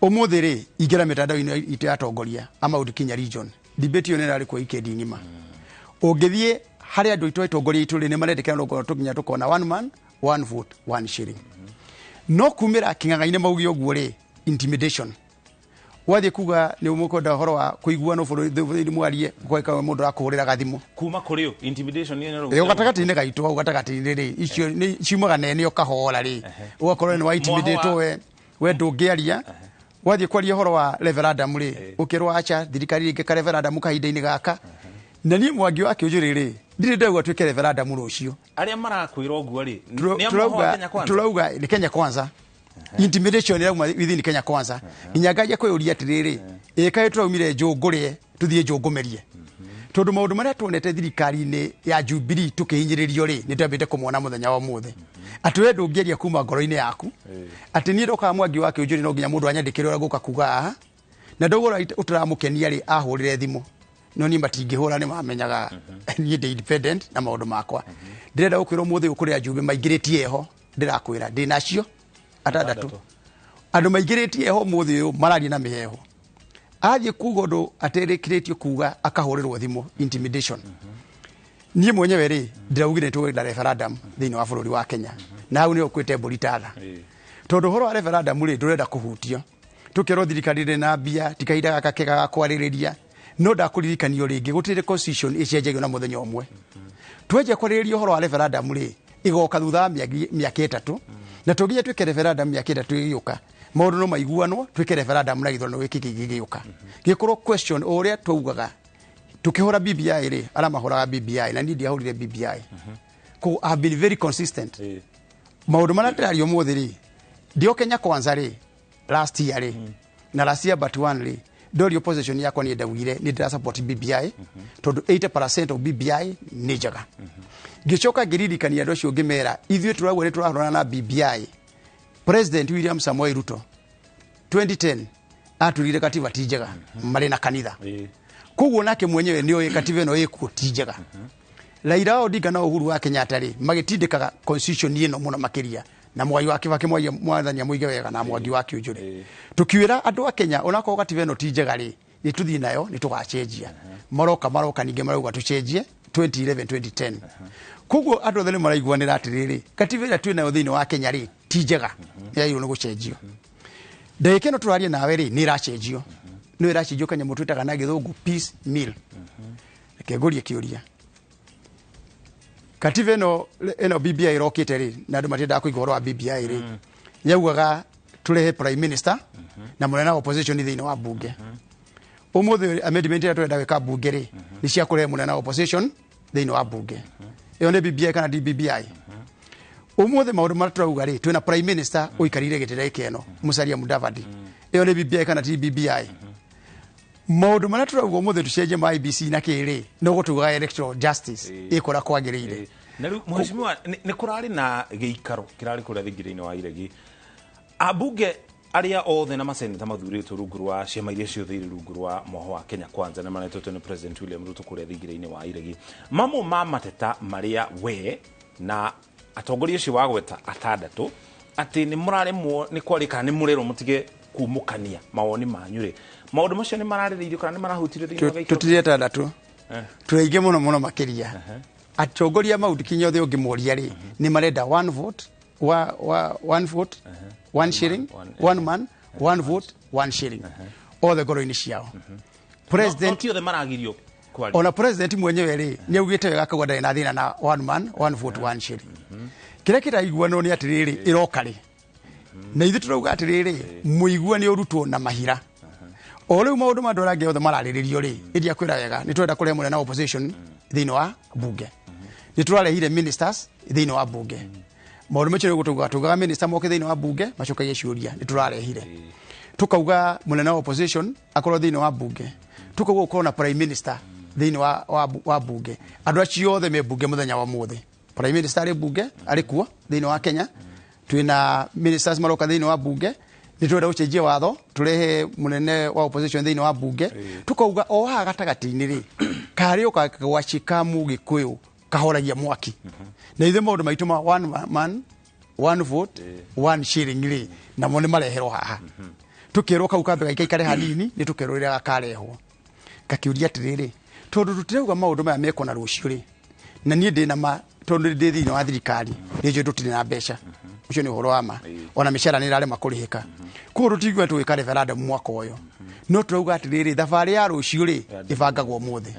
Ũmũthĩ rĩ, ingĩra mĩtandao-inĩ itũ ya atongoria a Mount Kenya region, debate ĩyo nĩ ĩrarĩ kuo wikendi ng'ima. Ũngĩthiĩ harĩ andũ aitũ atongoria aitũ rĩ, nĩ marendekana no tũnginya tũkona one man, one vote, one shilling. No kumĩra kĩng'ang'a-inĩ mauge ũguo rĩ, intimidation. Wathiĩ kuga nĩ mũkwenda ũhoro wa kũiguanwo bũrũri mwarie, gweka mũndũ arakũhũrĩra gathimũ. Kuma kũrĩ ũ intimidation ĩno? Ĩyo gatagatĩ-inĩ gaitũ, hau gatagatĩ-inĩ rĩ, icio nĩ ciumaga nene ũkahora rĩ, ũgakorwo nĩ wa intimidate we ndũngĩaria. Wathiĩ kwaria ũhoro wa referendum rĩ, ũkĩrwo acha thirikari ĩngĩka referendum kahinda-inĩ gaka. Na niĩ Mwangi wa Kĩũnjũrĩ rĩ, ndirĩ ndauga twĩke referendum rũciũ. Arĩa marakwĩra ũguo rĩ, nĩ a mwahũ wa Kenya Kwanza? Turauga nĩ Kenya Kwanza. Intimidation ĩrauma within Kenya Kwanza. Nginya ngaja kwĩyũria atĩrĩrĩ, ĩ kaĩ tũraumire njũngũrĩe tũthiĩ njũngũmerie? Tondũ maũndũ marĩa tuonete thirikari-inĩ ya Jubilee tũkĩhinyĩrĩrio rĩ, nĩ twambĩte kũmona mũthenya wa ũmũthĩ. Atĩ we ndũngĩaria kuma ngoro-inĩ yaku, atĩ niĩ ndokaga Mwangi wa Kĩũnjũrĩ no nginya mũndũ anyandĩkĩre ũrĩa ngũka kuga haha, na ndauga ũrĩa ũtaramũkenia rĩ, ahũrĩre thimũ. No niĩ matingĩhũra, nĩ mamenyaga niĩ ndĩ independent na maũndũ makwa. Ndĩrenda gũkwĩra ũmũthĩ ũyũ kũrĩ ajumbe maingĩrĩtie ho, ndĩrakwĩra ndĩ nacio atandatũ. Andũ maingĩrĩtie ho ũmũthĩ ũyũ mararia na mĩheho. Athiĩ kuga ũndũ aterĩkĩrĩtio kuga akahũrĩrwo thimũ, intimidation. Niĩ mwenyewe rĩ, ndĩraugire tũgwenda referendum thĩinĩ wa bũrũri wa Kenya. Na hau nĩho kwĩte mbũri tatha. Tondũ ũhoro wa referendum rĩ, ndũrenda kũhutio. Tũkerwo thirikari ndĩrĩ na mbia, ti kahinda gaka kega ga kwarĩrĩria. No ndakũririkanio rĩngĩ, gũtirĩ constitution ĩcenjagio na mũthenya ũmwe. Twenjia kwarĩrĩria ũhoro wa referendum rĩ, ĩgoka thutha wa mĩaka 3. Na tũnginya twĩke referendum mĩaka 3 ĩgĩũka, maũndũ no maiguanwo, twĩke referendum na gĩthurano gĩkĩ kĩngĩ gĩgĩũka. Gĩkorwo question o ũrĩa twaugaga tukĩhũra BBI rĩ, arĩa mahũraga BBI, na niĩ ndiahũrire BBI. Koguo I have been very consistent. Maũndũ marĩa ndĩraria ũmũthĩ rĩ, ndio Kenya Kwanza rĩ, last year rĩ, na last year but one rĩ, ndorio position yakwa niĩ ndaugire nĩ ndĩra support BBI, tondũ 80% of BBI nĩ njega. Ngĩcoka ngĩririkania andũ acio ngĩmera, ithuĩ tũrauga nĩ tũrahũrana na BBI. President William Samoei Ruto 2010 atwĩrire katiba ti njega, marĩ na kanitha. Koguo nake mwenyewe nĩ oĩ katiba ĩno ĩkuo ti njega. Raila Odinga na Uhuru wa Kenyatta rĩ, magĩtindĩkaga constitution ĩno mũno makĩria, na Mwai wa Kibaki, Mwai mwathani amũige wega, na Mwangi wa Kĩũnjũrĩ. Tũkiwĩra andũ a Kenya onakorwo katiba ĩno ti njega rĩ, nĩ tũthiĩ nayo, nĩ tũgacenjia. Maroka ningĩ marauga tũcenjie 2011 2010. Koguo andũ othe nĩ maraiguanĩra atĩrĩrĩ, katiba ĩrĩa twĩ nayo thĩinĩ wa Kenya rĩ, ti njega, nĩ yagĩrĩirwo nĩ gũcenjio. Ndagĩka ĩno tũraria nawe rĩ, nĩ ĩracenjio. Nĩ ĩracenjio kanyamũ twĩtaga na gĩthũngũ peace meal. Reke ngũrie kĩũria. Katiba ĩno BBI ĩrokĩte rĩ, na andũ matiendaga kũigua ũhoro wa BBI rĩ, yaugaga tũrehe prime minister na mũnene wa opposition thĩinĩ wa bunge. Ũmũthĩ amendment ĩrĩa tũrenda gwĩka bunge rĩ, nĩ cia kũrehe mũnene wa opposition thĩinĩ wa bunge. Ĩyo nĩ BBI kana DBBI? Ũmũthĩ maũndũ marĩa tũrauga rĩ, twĩna prime minister ũikarĩire gĩtĩ ndagĩka ĩno, Musalia Mudavadi. Ĩyo nĩ BBI kana DBBI? Maũndũ marĩa tũrauga ũmũthĩ tũcenjie ma IBC na kĩ rĩ, no gũtugaga electoral justice ĩkũrĩa kwagĩrĩire. Na rĩu mheshimiwa, nĩ kũrarĩ na gĩikaro kĩrarĩ kũrĩa thingira-inĩ wa Iregi. Ambunge arĩa othe na maseneta mathurĩtwo rungu rwa ciama iria ciothe irĩ rungu rwa mwoho wa Kenya Kwanza nĩ maretwo nĩ President William Ruto kũrĩa thingira-inĩ wa Iregi. Mamwe ma mateta marĩa we na atongoria acio wagweta atandatũ atĩ nĩ mũraremwo nĩ kwaria kana nĩ mũrerwo mũtige kumũkania mawoni manyu rĩ, maũndũ macio nĩ mararĩrĩirio kana nĩ marahutirio thĩinĩ wa gĩikaro? Tũtirĩ atandatũ, tũrĩ aingĩ mũno mũno makĩria. Atongoria Mount Kenya othe ũngĩmoria rĩ, nĩ marenda one vote, one vote, one shilling, one man, one vote, one shilling. Othe ngoro-inĩ ciao. President ti othe maragirio kwaria. Ona president mwenyewe rĩ, nĩ augĩte wega akauga ndarĩ na thĩna na one man, one vote, one shilling. Kĩrĩa kĩraiguanwo nĩ atĩrĩrĩ, ĩroka rĩ. Na ithuĩ tũrauga atĩrĩrĩ, mũigua nĩ ũrutwo na mahira. O rĩu maũndũ ma andũ arĩa angĩ othe mararĩrĩrio rĩ, ĩndia kwĩra wega, nĩ tũrenda kũrehe mũnene wa opposition thĩinĩ wa bunge. Nĩ tũrarehire ministers thĩinĩ wa bunge. Maũndũ macio nĩ gũtũga, tũgaga minister moke thĩinĩ wa bunge, macokagie ciũria, nĩ tũrarehire. Tũkauga mũnene wa opposition akorwo thĩinĩ wa bunge. Tũkauga gũkorwo na prime minister thĩinĩ wa bunge. Andũ acio othe me bunge mũthenya wa ũmũthĩ. Prime minister arĩ bunge, arĩ kuo thĩinĩ wa Kenya. Twĩna ministers maroka thĩinĩ wa bunge. Nĩ tũrenda gũcenjia watho, tũrehe mũnene wa opposition thĩinĩ wa bunge. Tũkauga o haha gatagatĩ-inĩ rĩ, karĩ ũka gwacika Mũgĩkũyũ kahoragia mwaki. Na ithuĩ maũndũ maitũ ma one man, one vote, one shilling rĩ, namo nĩ mareherwo haha. Tũkerwo kau kambe gaikaikare hanini, nĩ tũkerwo rĩrĩa gakarehwo. Ngakĩũria atĩrĩrĩ, tondũ tũtirauga maũndũ maya mekwo na rũciũ rĩ, na niĩ ndĩ na ma, tondũ ndĩ thĩinĩ wa thirikari, nĩ njũĩ tũtirĩ na mbeca. Ũcio nĩ ũhoro wa ma. Ona mĩcara nĩ ĩrarema kũrĩhĩka. Koguo tũtingiuga tũgĩka referendum mwaka ũyũ. No tũrauga atĩrĩrĩ, thabarĩ ya rũciũ rĩ ĩbangagwo ũmũthĩ.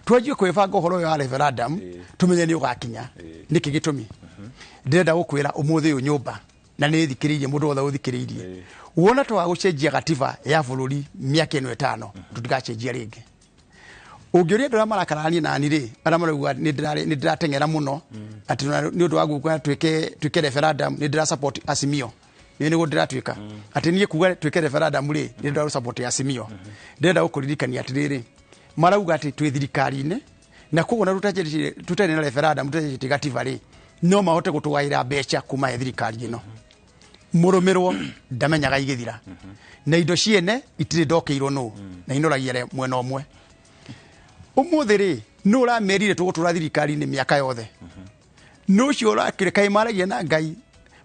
Twanjie kwĩbanga ũhoro ũyũ wa referendum, tũmenye nĩ ũgakinya. Nĩkĩ gĩtũmi ndĩrenda gũkwĩra ũmũthĩ ũyũ nyũmba na nĩ thikĩrĩirie mũndũ wothe ũthikĩrĩirie, wona twaga gũcenjia gatiba ya bũrũri mĩaka ĩno 5, tũtigacenjia rĩngĩ. Ũngĩũria andũ arĩa marakararania nani rĩ, arĩa marauga nĩ ndĩrateng'era mũno atĩ nĩ ũndũ wa guka twĩke referendum, nĩ ndĩra support Azimio, nĩ nĩguo ndĩratuĩka atĩ niĩ kuga twĩke referendum rĩ, nĩ ndĩra support Azimio. Ndĩrenda gũkũririkania atĩrĩrĩ, marauga atĩ twĩ thirikari-inĩ na koguo na tũtarĩ na referendum, tũtacenjetie gatiba rĩ, no mahote gũtũgaĩra mbeca kuma he thirikari ĩno. Mũrũmĩrwo ndamenyaga igĩthira na indo ciene itirĩ ndokeirwo nũ na inoragia mwena ũmwe. Ũmũthĩ rĩ, nũ ũramerire tũgũtũra thirikari-inĩ mĩaka yothe? Nũ ũcio ũrakĩrĩ kaĩ maragia na Ngai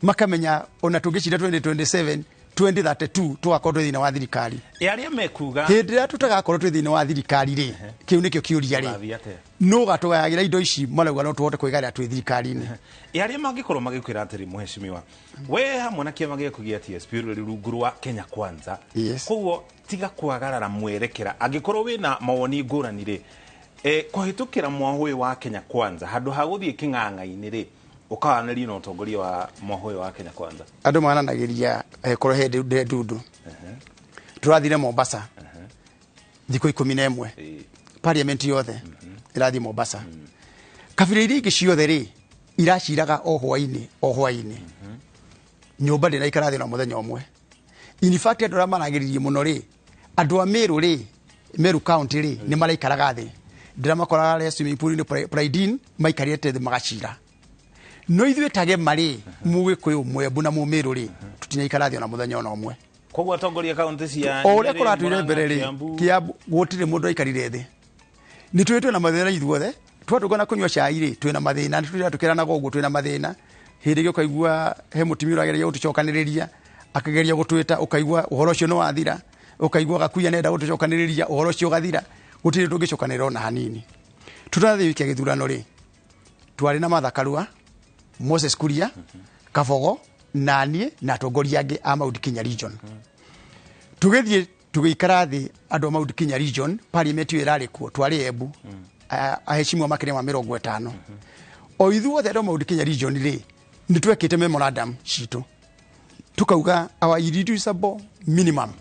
makamenya ona tũngĩcinda 2027, 2032 tũgakorwo twĩ thĩinĩ wa thirikari? Ĩ arĩa mekuga Hĩndĩ ĩrĩa tũtagakorwo twĩ thĩinĩ wa thirikari rĩ, kĩu nĩkĩo kĩũria rĩ. Ũgathiĩ atĩa? Nũ ũgatũgayagĩra indo ici marauga no tũhote kwĩgarĩra twĩ thirikari-inĩ? Ĩ arĩa mangĩkorwo magĩkwĩra atĩrĩ, mheshimiwa, we hamwe na kĩama gĩaku gĩa TSP rũrĩ rungu rwa Kenya Kwanza, koguo tiga kwagarara mwerekera. Angĩkorwo wĩna mawoni ngũrani rĩ, kũhĩtũkĩra mwahũ ũyũ wa Kenya Kwanza handũ ha gũthiĩ kĩng'ang'a-inĩ rĩ, ũkaranĩria na ũtongoria wa mwahũ ũyũ wa Kenya Kwanza. Andũ maranagĩria korwo he ndundu. Tũrathire Mombasa thikũ 11, parliament yothe ĩrathiĩ Mombasa. Kabira iria ingĩ ciothe rĩ iraciraga o hwainĩ o hwainĩ. Nyũmba ndĩraikara thĩ na mũthenya ũmwe. In fact, andũ arĩa maragĩrĩrie mũno rĩ, andũ a Meru rĩ, Meru County rĩ, nĩ maraikaraga thĩ. Ndĩramakoraga arĩa swimming pool inĩ Pride Inn maikarĩte thĩ magacira. No ithuĩ tagema rĩ, Mũgĩkũyũ, Mwembu na Mũmĩrũ rĩ, tutinaikara thĩ ona mũthenya ona ũmwe. Koguo atongoria kaunti cia O ũrĩa Nyeri, kũratwire Murang'a, mbere rĩ, Kiambu. Kiambu gũtirĩ mũndũ aikarire thĩ. Nĩ tũĩ twĩna mathĩna ithuothe, twatũngana kũnyua cai rĩ, twĩna mathĩna, nĩ tũrĩa tũkĩranaga ũguo twĩna mathĩna. Hĩndĩ ĩngĩ ũkaigua he mũtumia ũrageria gũtũcokanĩrĩria, akageria gũtwĩta, ũkaigua ũhoro ũcio nĩ wathira, ũkaigua Gakuya nenda gũtũcokanĩrĩria, ũhoro ũcio ũgathira. Gũtirĩ tũngĩcokanĩrĩra ona hanini. Tũrathiĩ wiki ya gĩthurano rĩ, twarĩ na Martha Karua, Moses Kuria, Kabogo, na niĩ na atongoria angĩ a Mount Kenya region. Tũgĩthiĩ tũgĩikara thĩ andũ a Mount Kenya region, parliament ĩyo ĩrarĩ kuo, twarĩ Embu, aheshimiwa makĩria ma 50. O ithuothe andũ a Mount Kenya region rĩ, nĩ twekĩte memorandum citũ. Tukauga our irreducible minimum.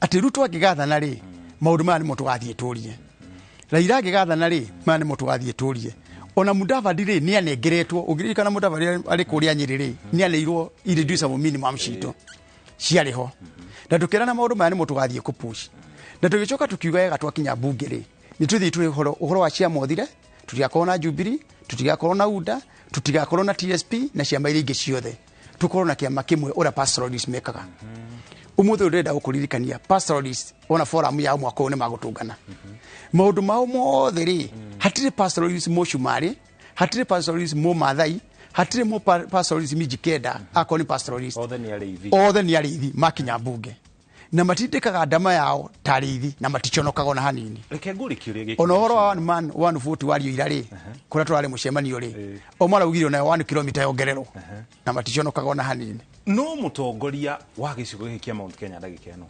Atĩ Ruto angĩgathana rĩ, maũndũ maya nĩmo tũgathiĩ tũrie. Raila angĩgathana rĩ, maya nĩmo tũgathiĩ tũrie. Ona Mudavadi rĩ, nĩ anengeretwo, ũngĩririkana Mudavadi arĩ kũrĩa Nyĩrĩ rĩ, nĩ aneirwo irreducible minimum citũ ciarĩ ho. Na tũkĩrana maũndũ maya nĩmo tũgathiĩ kũpush. Na tũgĩcoka tũkiuga wega twakinya mbunge rĩ, nĩ tũthiĩ tũrĩ ũhoro wa ciama ũthire, tũtigakorwo na Jubilee, tũtigakorwo na UDA, tũtigakorwo na TSP na ciama iria ingĩ ciothe. Tũkorwo na kĩama kĩmwe ũrĩa pastoralists mekaga. Ũmũthĩ ũyũ ndĩrenda gũkũririkania pastoralists ona forum yao mwaka ũyũ nĩ magũtũngana. Maũndũ mao mothe rĩ, hatirĩ pastoralists mũcumarĩ, hatirĩ pastoralists mũmathai, hatirĩ mũ pastoralists Mijikenda, akorwo nĩ pastoralists. Othe nĩ arĩithi. Othe nĩ arĩithi makinya mbunge. Na matindĩkaga ndama yao ta arĩithi na maticonokaga ona hanini. Reke ngũrie kĩũria gĩkĩ. Ona ũhoro wa one man one vote wario ira rĩ, kũrĩa tũrarĩ mũcemanio rĩ, o maraugire ona 1 kilomita yongererwo na maticonokaga ona hanini. No mũtongoria wa gĩcigo gĩkĩ kĩa Mount Kenya ndagĩka ĩno?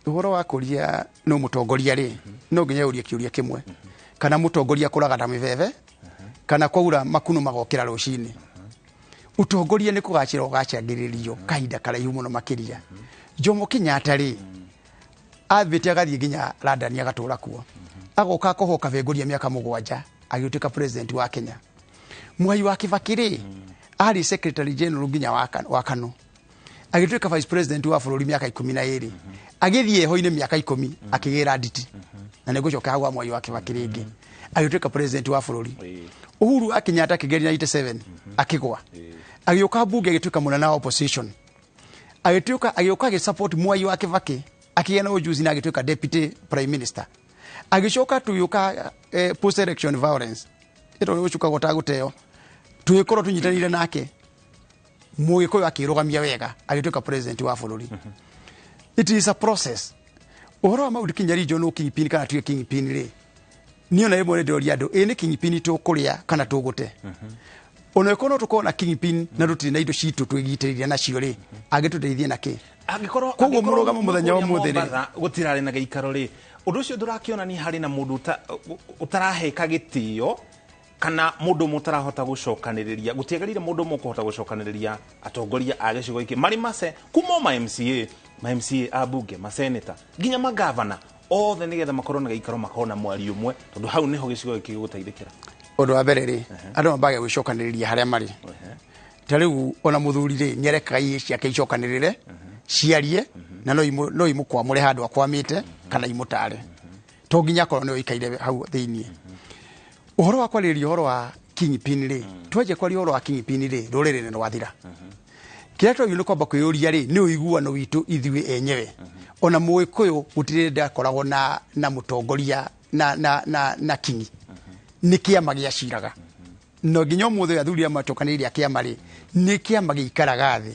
Ũhoro wa kũria no mũtongoria rĩ, no nginya ũrie kĩũria kĩmwe. Kana mũtongoria kũraga ta mĩbebe, kana kwaura makuno magokĩra rũcinĩ. Ũtongoria nĩ kũgacĩra ũgacangĩrĩrio kahinda karaihu mũno makĩria. Jomo Kenyatta rĩ, athĩte agathiĩ nginya London agatũra kuo. Agoka akohwo Kabengoria mĩaka 7 agĩtuĩka president wa Kenya. Mwai wa Kibaki rĩ, arĩ secretary general nginya wa KANU. Agĩtuĩka vice president wa bũrũri mĩaka 12. Agĩthiĩ heho-inĩ mĩaka 10 akĩgĩra nditi. Na nĩngũcoka hau wa Mwai wa Kibaki rĩngĩ. Agĩtuĩka president wa bũrũri. Uhuru wa Kenyatta akĩgeria 97 akĩgwa. Agĩũka mbunge agĩtuĩka mũnene wa opposition. Agĩtuĩka, agĩũka agĩsupport Mwai wa Kibaki, akĩgĩa na ũjuzi na agĩtuĩka deputy prime minister. Agĩcoka tũgĩũka, post election violence. Ĩto gũcuka gũtagũteo. Tũgĩkorwo tũnyitanĩire nake. Mũgĩkũyũ akĩrũgamia wega, agĩtuĩka president wa bũrũri. It is a process. Ũhoro wa Mount Kenya region no kingpin kana tuge kingpin rĩ, niĩ ona rĩmwe nĩndĩroria andũ, ĩ nĩ kingpin tũkũrĩa kana tũgũte? Ona ĩkorwo no tũkorwo na kingpin na tũtirĩ na indo citũ twĩgitĩrĩria nacio rĩ, angĩtũteithie na kĩ? Angĩkorwo Koguo mũrũgamo mũthenya wa ũmũthĩ rĩ, Mombatha gũtirarĩ na gĩikaro rĩ, ũndũ ũcio ndũrakĩonania harĩ na mũndũ ũtaraheka gĩtĩo kana mũndũ ũmwe ũtarahota gũcokanĩrĩria. Gũtiagĩrĩire mũndũ ũmwe ũkũhota gũcokanĩrĩria atongoria a gĩcigo gĩkĩ marĩ mace kuma o ma MCA, ma MCA, ambunge, maseneta, nginya magavana othe, nĩgetha makorwo na gĩikaro, makorwo na mwario ũmwe, tondũ hau nĩho gĩcigo gĩkĩ gĩgũteithĩkĩra. Ũndũ wa mbere rĩ, andũ mambage gwĩcokanĩrĩria harĩa marĩ. Ta rĩu ona mũthuri rĩ, nĩarekaga ihĩ ciake icokanĩrĩre ciarie, na no imũkwamũre handũ akwamĩte kana imũtare, to nginya akorwo nĩwe ũikaire hau thĩiniĩ. Ũhoro wa kwarĩrĩria ũhoro wa kingpin rĩ, twanjia kwaria ũhoro wa kingpin rĩ, rũrĩrĩ nĩ rwathira. Kĩrĩa twagĩrĩirwo nĩ kwamba kwĩyũria rĩ, nĩ ũiguano witũ ithuĩ enyewe. Ona Mũgĩkũyũ gũtirĩ ndakoragwo na mũtongoria na kingi, nĩ kĩama gĩaciraga. No nginya ũmũthĩ ũyũ athuri arĩa macokanĩrĩire a kĩama rĩ, nĩ kĩama gĩikaraga thĩ.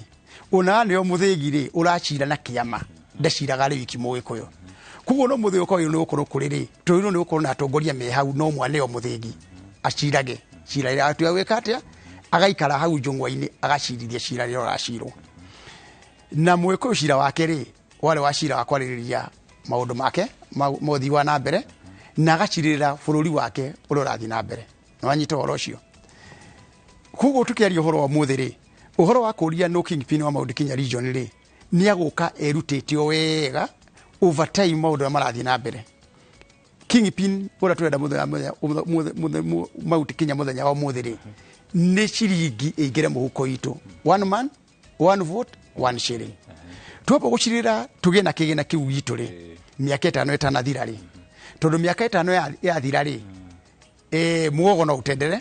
Ona nĩo mũthĩgi rĩ, ũracira na kĩama, ndaciraga rĩ wiki Mũgĩkũyũ. Koguo no mũthĩ ũkorwo nĩ gũkorwo kũrĩ rĩ, twagĩrĩirwo nĩ gũkorwo na atongoria me hau, no mwaneo mũthĩgi acirage cira rĩrĩa atua gwĩka atĩa, agaikara hau njũng'wa-inĩ agacirithia cira rĩrĩa ũracirwo. Na Mũgĩkũyũ cira wake rĩ, warĩ wa cira wa kwarĩrĩria maũndũ make ma ũthii wa na mbere, na agacirĩra bũrũri wake ũrĩa ũrathiĩ na mbere. Nĩ wanyita ũhoro ũcio? Koguo tũkĩaria ũhoro wa ũmũthĩ rĩ, ũhoro wa kũũria no kingpin wa Mount Kenya region rĩ, nĩ agũka erutĩte o wega over time maũndũ marĩa marathiĩ na mbere. Kingpin ũrĩa tũrenda mũthenya Mount Kenya mũthenya wa ũmũthĩ rĩ, nĩ ciringi ĩingĩre mũhuko itũ. One man, one vote, one shilling. Twamba gũcirĩra tũgĩe na kĩgĩna kĩu gitũ rĩ, mĩaka 5 ĩtanathira rĩ, tondũ mĩaka 5 yathira rĩ, muogo no ũtendere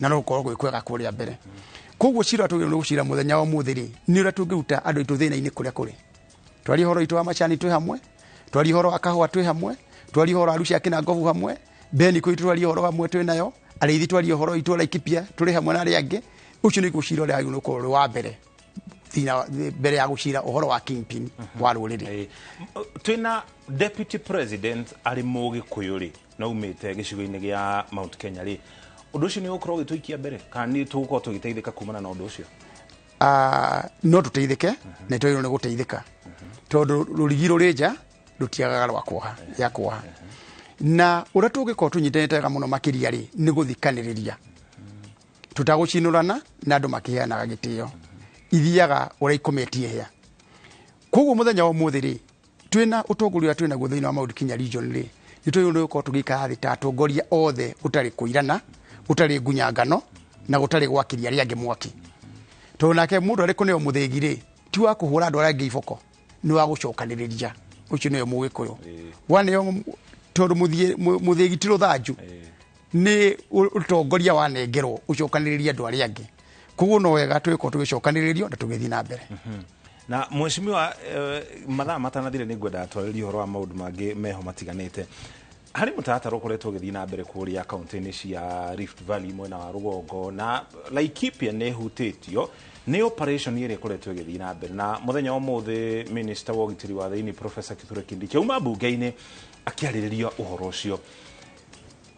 na no gũkorwo gwĩ kwega kũrĩa mbere. Koguo cira tũgĩrĩirwo nĩ gũcira mũthenya wa ũmũthĩ rĩ, nĩ ũrĩa tũngĩruta andũ aitũ thĩna-inĩ kũrĩa kũrĩ. Twarie ũhoro witũ wa macani twĩ hamwe, twarie ũhoro wa kahũa twĩ hamwe, twarie ũhoro wa Arusha kina Ngovu hamwe, Beni kũu twarie ũhoro hamwe twĩ nayo, arĩithi twarie ũhoro witũ Laikipia tũrĩ hamwe na arĩa angĩ. Ũcio nĩguo cira ũrĩa wagĩrĩirwo nĩ gũkorwo ũrĩ wa mbere thĩna mbere ya gũcira ũhoro wa kingpin wa rũrĩrĩ. Twĩna deputy president arĩ Mũgĩkũyũ rĩ, na umĩte gĩcigo-inĩ gĩa Mount Kenya rĩ, ũndũ ũcio nĩ ũgũkorwo ũgĩtũikia mbere kana nĩ tũgũkorwo tũgĩteithĩka kumana na ũndũ ũcio? No tũteithĩke, na twagĩrĩirwo nĩ gũteithĩka, tondũ rũrigi rũrĩ nja rũtiagaga rwa kuoha ya kuoha. Na ũrĩa tũngĩkorwo tũnyitanĩte wega mũno makĩria rĩ, nĩ gũthikanĩrĩria tũtagũcinũrana na andũ makĩheanaga gĩtĩo, ithiaga ũrĩa ikometie hĩa. Koguo mũthenya wa ũmũthĩ rĩ, twĩna ũtongoria ũrĩa twĩnaguo thĩinĩ wa Mount Kenya region rĩ, nĩ twagĩrĩirwo nĩ gũkorwo tũgĩikara thĩ ta atongoria othe, gũtarĩ kũirana, gũtarĩ ngunyangano, na gũtarĩ gwakĩria arĩa angĩ mwaki. Tondũ nake mũndũ arĩ kũneo mũthĩgi rĩ, ti wa kũhũra andũ arĩa angĩ iboko, nĩ wa gũcokanĩrĩria. Ũcio nĩwe Mũgĩkũyũ. Waneo tondũ mũthĩgi ti rũthanju, nĩ ũtongoria wanengerwo ũcokanĩrĩrie andũ arĩa angĩ. Koguo no wega tũgĩkorwo tũgĩcokanĩrĩrio na tũgĩthiĩ na mbere. Na mheshimiwa, mathaa matanathire nĩ ngwendaga twarĩrie ũhoro wa maũndũ mangĩ meho matiganĩte. Harĩ mũtaratara ũkoretwo ũgĩthiĩ na mbere kũrĩa kaunti-inĩ cia Rift Valley mwena wa rũgongo, na Laikipia nĩ ĩhutĩtio nĩ operation ĩrĩa ĩkoretwo ĩgĩthiĩ na mbere. Na mũthenya wa ũmũthĩ minister wa ũgitĩri wa thĩinĩ Professor Kithure Kindiki auma mbunge-inĩ akĩarĩrĩria ũhoro ũcio.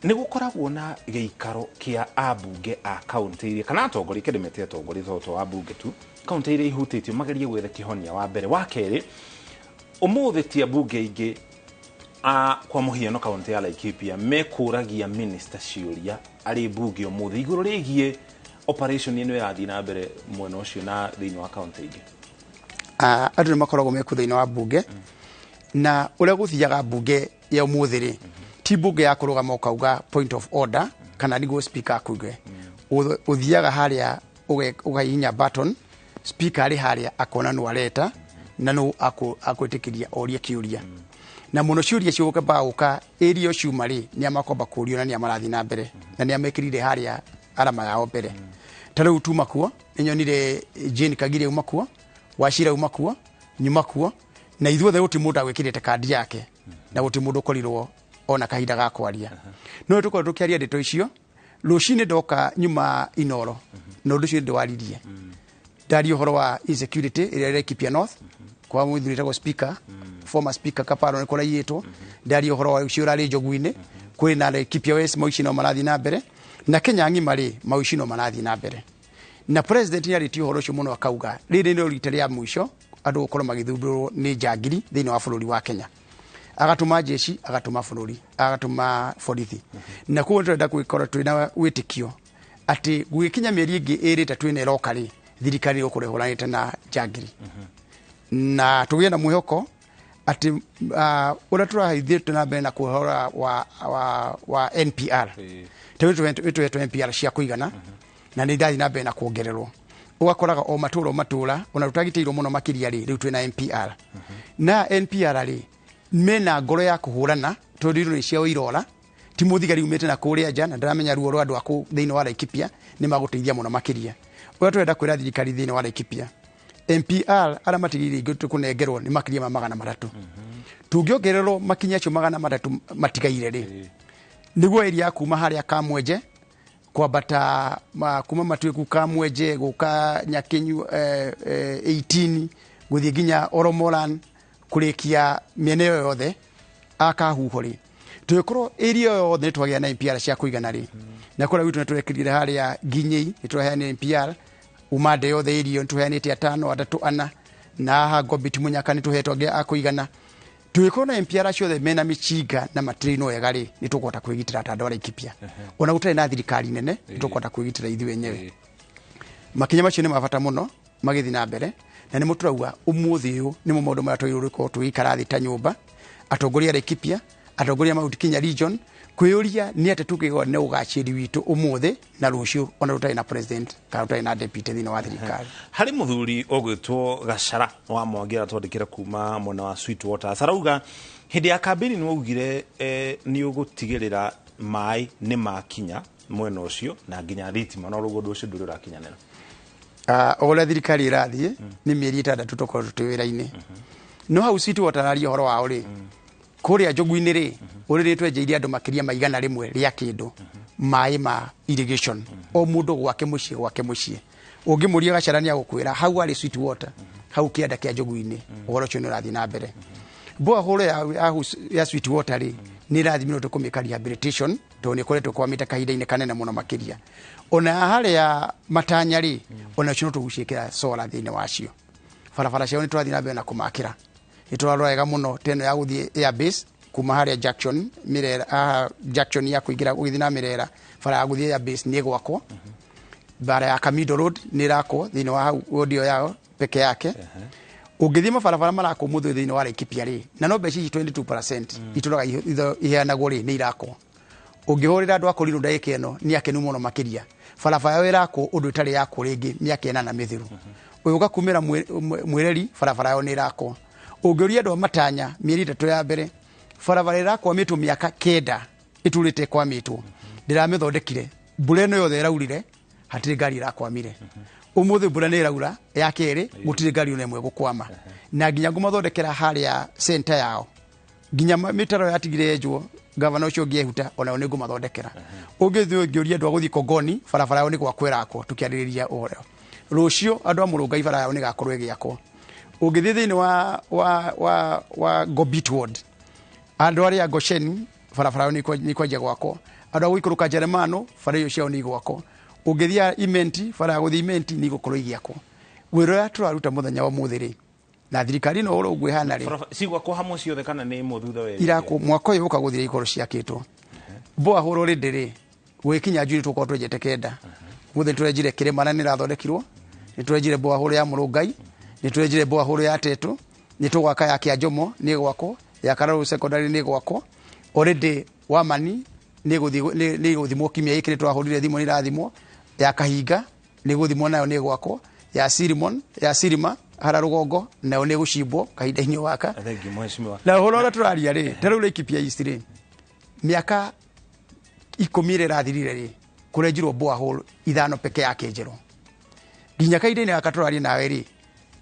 Nĩ gũkoragwo na gĩikaro kĩa ambunge a kaunti iria, kana atongoria, kĩndĩ mete atongoria tondũ to ambunge tu, kaunti iria ihutĩtio magerie gwetha kĩhonia. Wa mbere. Wa kerĩ, ũmũthĩ ti ambunge aingĩ a kwa mũhiano kaunti ya Laikipia mekũragia minister ciũria arĩ mbunge ũmũthĩ igũrũ rĩgiĩ operation ĩno ĩrathiĩ na mbere mwena ũcio na thĩinĩ wa kaunti ingĩ. Andũ nĩ makoragwo mekuo thĩinĩ wa mbunge, na ũrĩa gũthiaga mbunge ya ũmũthĩ rĩ, ti mbunge ya kũrũgama ũkauga point of order kana nĩguo speaker akuge. Ũthiaga harĩa ũkahihinya button, speaker arĩ harĩa akona nũ areta na nũ akwĩtĩkĩria orie kĩũria. Na mũno ciũria cigũkamba gũka ĩrio ciuma rĩ, nĩ amakwamba kũrio na nĩ amarathiĩ na mbere na nĩ amekĩrire harĩa arama yao mbere. Ta rĩu tuma kuo, nĩ nyonire Jane Kagire uma kuo, Wachira uma kuo, nyuma kuo, na ithuothe gũtirĩ mũndũ agwĩkĩrĩte kandi yake na gũtirĩ mũndũ ũkorirwo ona kahinda ga kwaria. No tũkorwo tũkĩaria ndeto icio rũcinĩ ndoka nyuma Inoro, na ũndũ ũcio ndĩwaririe. Ndaria ũhoro wa insecurity ĩrĩa ĩrĩ Laikipia North, kwa mũthuri wĩtagwo speaker, former speaker Kaparo nĩ kũraiyĩtwo. Ndaria ũhoro wa ũcio ũrarĩ Njogu-inĩ, kwĩ na Laikipia West mauici no marathiĩ na mbere, na Kenya ng'ima rĩ mauici no marathiĩ na mbere. Na president nĩ arĩtie ũhoro ũcio mũno akauga rĩrĩ nĩ rita rĩa mũico andũ gũkorwo magĩthumburwo nĩ njangiri thĩinĩ wa bũrũri wa Kenya. Agatũma jeshi, agatũma bũrũri, agatũma borithi. Na koguo tũrenda gũkorwo twĩna wĩtĩkio atĩ gũgĩkinya mĩeri ĩngĩ ĩrĩ ĩtatũ ĩna ĩroka rĩ, thirikari ĩgũkorwo ĩhũranĩte na njangiri. Na tũgĩe na mwĩhoko atĩ ũrĩa tũrathiĩte na mbere na kũhora wa NPR, tondũ tũhetwo NPR cia kũigana na nĩ irathiĩ na mbere na kuongererwo, ũgakoraga o matũra o matũra ona tũtagitĩirwo mũno makĩria rĩ, rĩu twĩna NPR. Na NPR rĩ, mena ngoro ya kũhũrana tondũ indo nĩ ciao irora, ti mũthigari umĩte na kũrĩa nja, na ndaramenya ruo rwa andũ akũ thĩinĩ wa Laikipia nĩ magũteithia mũno makĩria. Ũrĩa tũrenda kwĩra thirikari thĩinĩ wa Laikipia, NPR arĩa matigĩrĩire ingĩ tũkũnengerwo nĩ makĩria ma 300. Tũngĩongererwo makinya acio 300 matigaire rĩ, nĩguo area ya kuma harĩa Kamwenje kwambata kuma Matuĩku Kamwenje gũka Nyakinyu 18 gũthiĩ nginya Oromoran kũrĩkia mĩena ĩyo yothe akahuho rĩ, tũgĩkorwo area ĩyo yothe nĩ twagĩa na NPR cia kũigana rĩ. Na kũrĩa gwitũ nĩ tũrekĩrire harĩa Nginyĩi nĩ tũraheanire NPR, Umande yothe area nĩ tũheanĩte 5 3 4, na haha Ngobiti Mũnyaka nĩ tũhetwo angĩ a kũigana. Tũgĩkorwo na NPR ciothe mena mĩcinga na matirĩinwo wega rĩ, nĩ tũkũhota kwĩgitĩra ta andũ a Laikipia. Ona gũtarĩ na thirikari nene, nĩ tũkũhota kwĩgitĩra ithuĩ enyewe. Makinya macio nĩ ma bata mũno magĩthiĩ na mbere, na nĩmo tũrauga ũmũthĩ ũyũ nĩmo maũndũ marĩa twagĩrĩirwo gũkorwo tũgĩikara thĩ ta nyũmba, atongoria a Laikipia, atongoria a Mount Kenya region, kwĩyũria nĩ atĩa tũngĩgĩa na ũgacĩri witũ ũmũthĩ na rũciũ ona tũtarĩ na president kana tũtarĩ na deputy thĩinĩ wa thirikari. Harĩ mũthuri ũgwĩtwo Gachara wa Mwangi aratwandĩkĩra kuma mwena wa Sweetwater, arauga hĩndĩ ya kambĩini nĩ waugire nĩ ũgũtigĩrĩra maĩ nĩ makinya mwena ũcio na nginya thitima, no rĩu ũndũ ũcio ndũrĩ ũrakinyanĩra. O ũrĩa thirikari ĩrathiĩ nĩ mĩeri 6 tũkorwo twĩ wĩra-inĩ. No hau Sweetwater araria ũhoro wao rĩ, kũrĩa Njogu-inĩ rĩ, ũrĩrĩ twenjeire andũ makĩria ma 100 rĩa kĩndũ maĩ ma irrigation, o mũndũ gwake mũciĩ gwake mũciĩ. Ũngĩmũria Gachara nĩ agũkwĩra hau arĩ Sweetwater, hau kĩanda kĩa Njogu-inĩ, ũhoro ũcio nĩ ũrathiĩ na mbere. Borehole ya Sweetwater rĩ, nĩ ĩrathimirwo tũkũmĩka rehabilitation tondũ nĩ ĩkoretwo kwamĩte kahinda-inĩ kanene mũno makĩria. Ona harĩa Matanya rĩ, ona cio no tũgũciĩkĩra solar thĩinĩ wacio. Barabara ciao nĩ tũrathiĩ na mbere na kũmakĩra. Nĩ tũrarora wega mũno teno ya gũthiĩ Air Base kuma harĩa Junction Mirera, Junction ya kũingĩra ũgĩthiĩ na Mirera, bara ya gũthiĩ Air Base nĩ ĩgwakwo. Bara ya Kamindo Road nĩ ĩrakwo thĩinĩ wa hau ward ĩyo yao peke yake. Ũngĩthiĩ mabarabara marakwo mũthĩ thĩinĩ wa Laikipia rĩ, na no mbeca ici 22% itũraga iheanagwo rĩ, nĩ irakwo. Ũngĩhũrĩra andũ a Korirũ ndagĩka ĩno nĩ akenu mũno makĩria. Barabara yao ĩrakwo ũndũ ĩtarĩ yakwo rĩngĩ mĩaka 8 mĩthiru. Ũyũ ũgakumĩra Mwĩreri, barabara yao nĩ ĩrakwo. Ũngĩũria andũ a Matanya mĩeri 3 ya mbere, barabara ĩrakwamĩtwo mĩaka 9 ĩtũrĩte ĩkwamĩtwo, ndĩramĩthondekire, mbura ĩno yothe ĩraurire, hatirĩ ngari ĩrakwamire. Ũmũthĩ mbura nĩ ĩraura ya kerĩ, gũtirĩ ngari ona ĩmwe gũkwama. Na nginya ngũmathondekera harĩa center yao, nginya mĩtaro yatigire yenjwo, gavana ũcio ũngĩ ehuta, onao nĩ ngũmathondekera. Ũngĩthiĩ ũngĩũria andũ a gũthiĩ Kongoni, barabara yao nĩ gwakwo ĩrakwo, tũkĩarĩrĩria ũhoro. Rũciũ andũ a Mũrũngai bara yao nĩ ĩgakorwo ĩgĩakwo. Ũngĩthiĩ thĩinĩ wa Ngobit Ward, andũ arĩa a Gosheni barabara yao nĩ ikwanjia gwakwo. Andũ a gũikũrũka Jeremano bara icio ciao nĩ igwakwo. Ũngĩthiĩ Imenti, bara ya gũthiĩ Imenti nĩ igũkorwo igĩakwo. Wĩra ũrĩa tũraruta mũthenya wa ũmũthĩ rĩ, na thirikari ĩno ũrĩa ũguo ĩhana rĩ, cigwakwo hamwe ciothe kana nĩ ĩmwe thutha wa ĩrĩa ĩngĩ? Irakwo mwaka ũyũ ũka gũthira ikorwo ciakĩtwo. Borehole already rĩ, gũgĩkinya June tũkorwo twenjete 9. Mũthĩ nĩtũrenjire Kĩrĩma na nĩrathondekirwo, nĩtũrenjire borehole ya Mũrũngai, nĩtũrenjire borehole ya Tetũ, nĩtũgwaka ya Kĩanjomo nĩ ĩgwakwo, ya Kararũ Secondary nĩ ĩgwakwo. Already Wamani nĩ ĩgũthimwo kiumia gĩkĩ, nĩtũrahũrire thimũ nĩ ĩrathimwo, ya Kahinga nĩ ĩgũthimwo nayo nĩ ĩgwakwo, ya Sirimon, ya Sirima hara rũgongo nayo nĩ ĩgũcimbwo kahinda-inĩ gaka. Thank you, mheshimiwa. Na ũhoro ũrĩa tũraria rĩ, ta rĩu Laikipia East rĩ, mĩaka 10 ĩrĩa ĩrathirire rĩ, kũrenjirwo borehole 5 peke yake njerũ. Nginya kahinda-inĩ gaka tũraria nawe rĩ,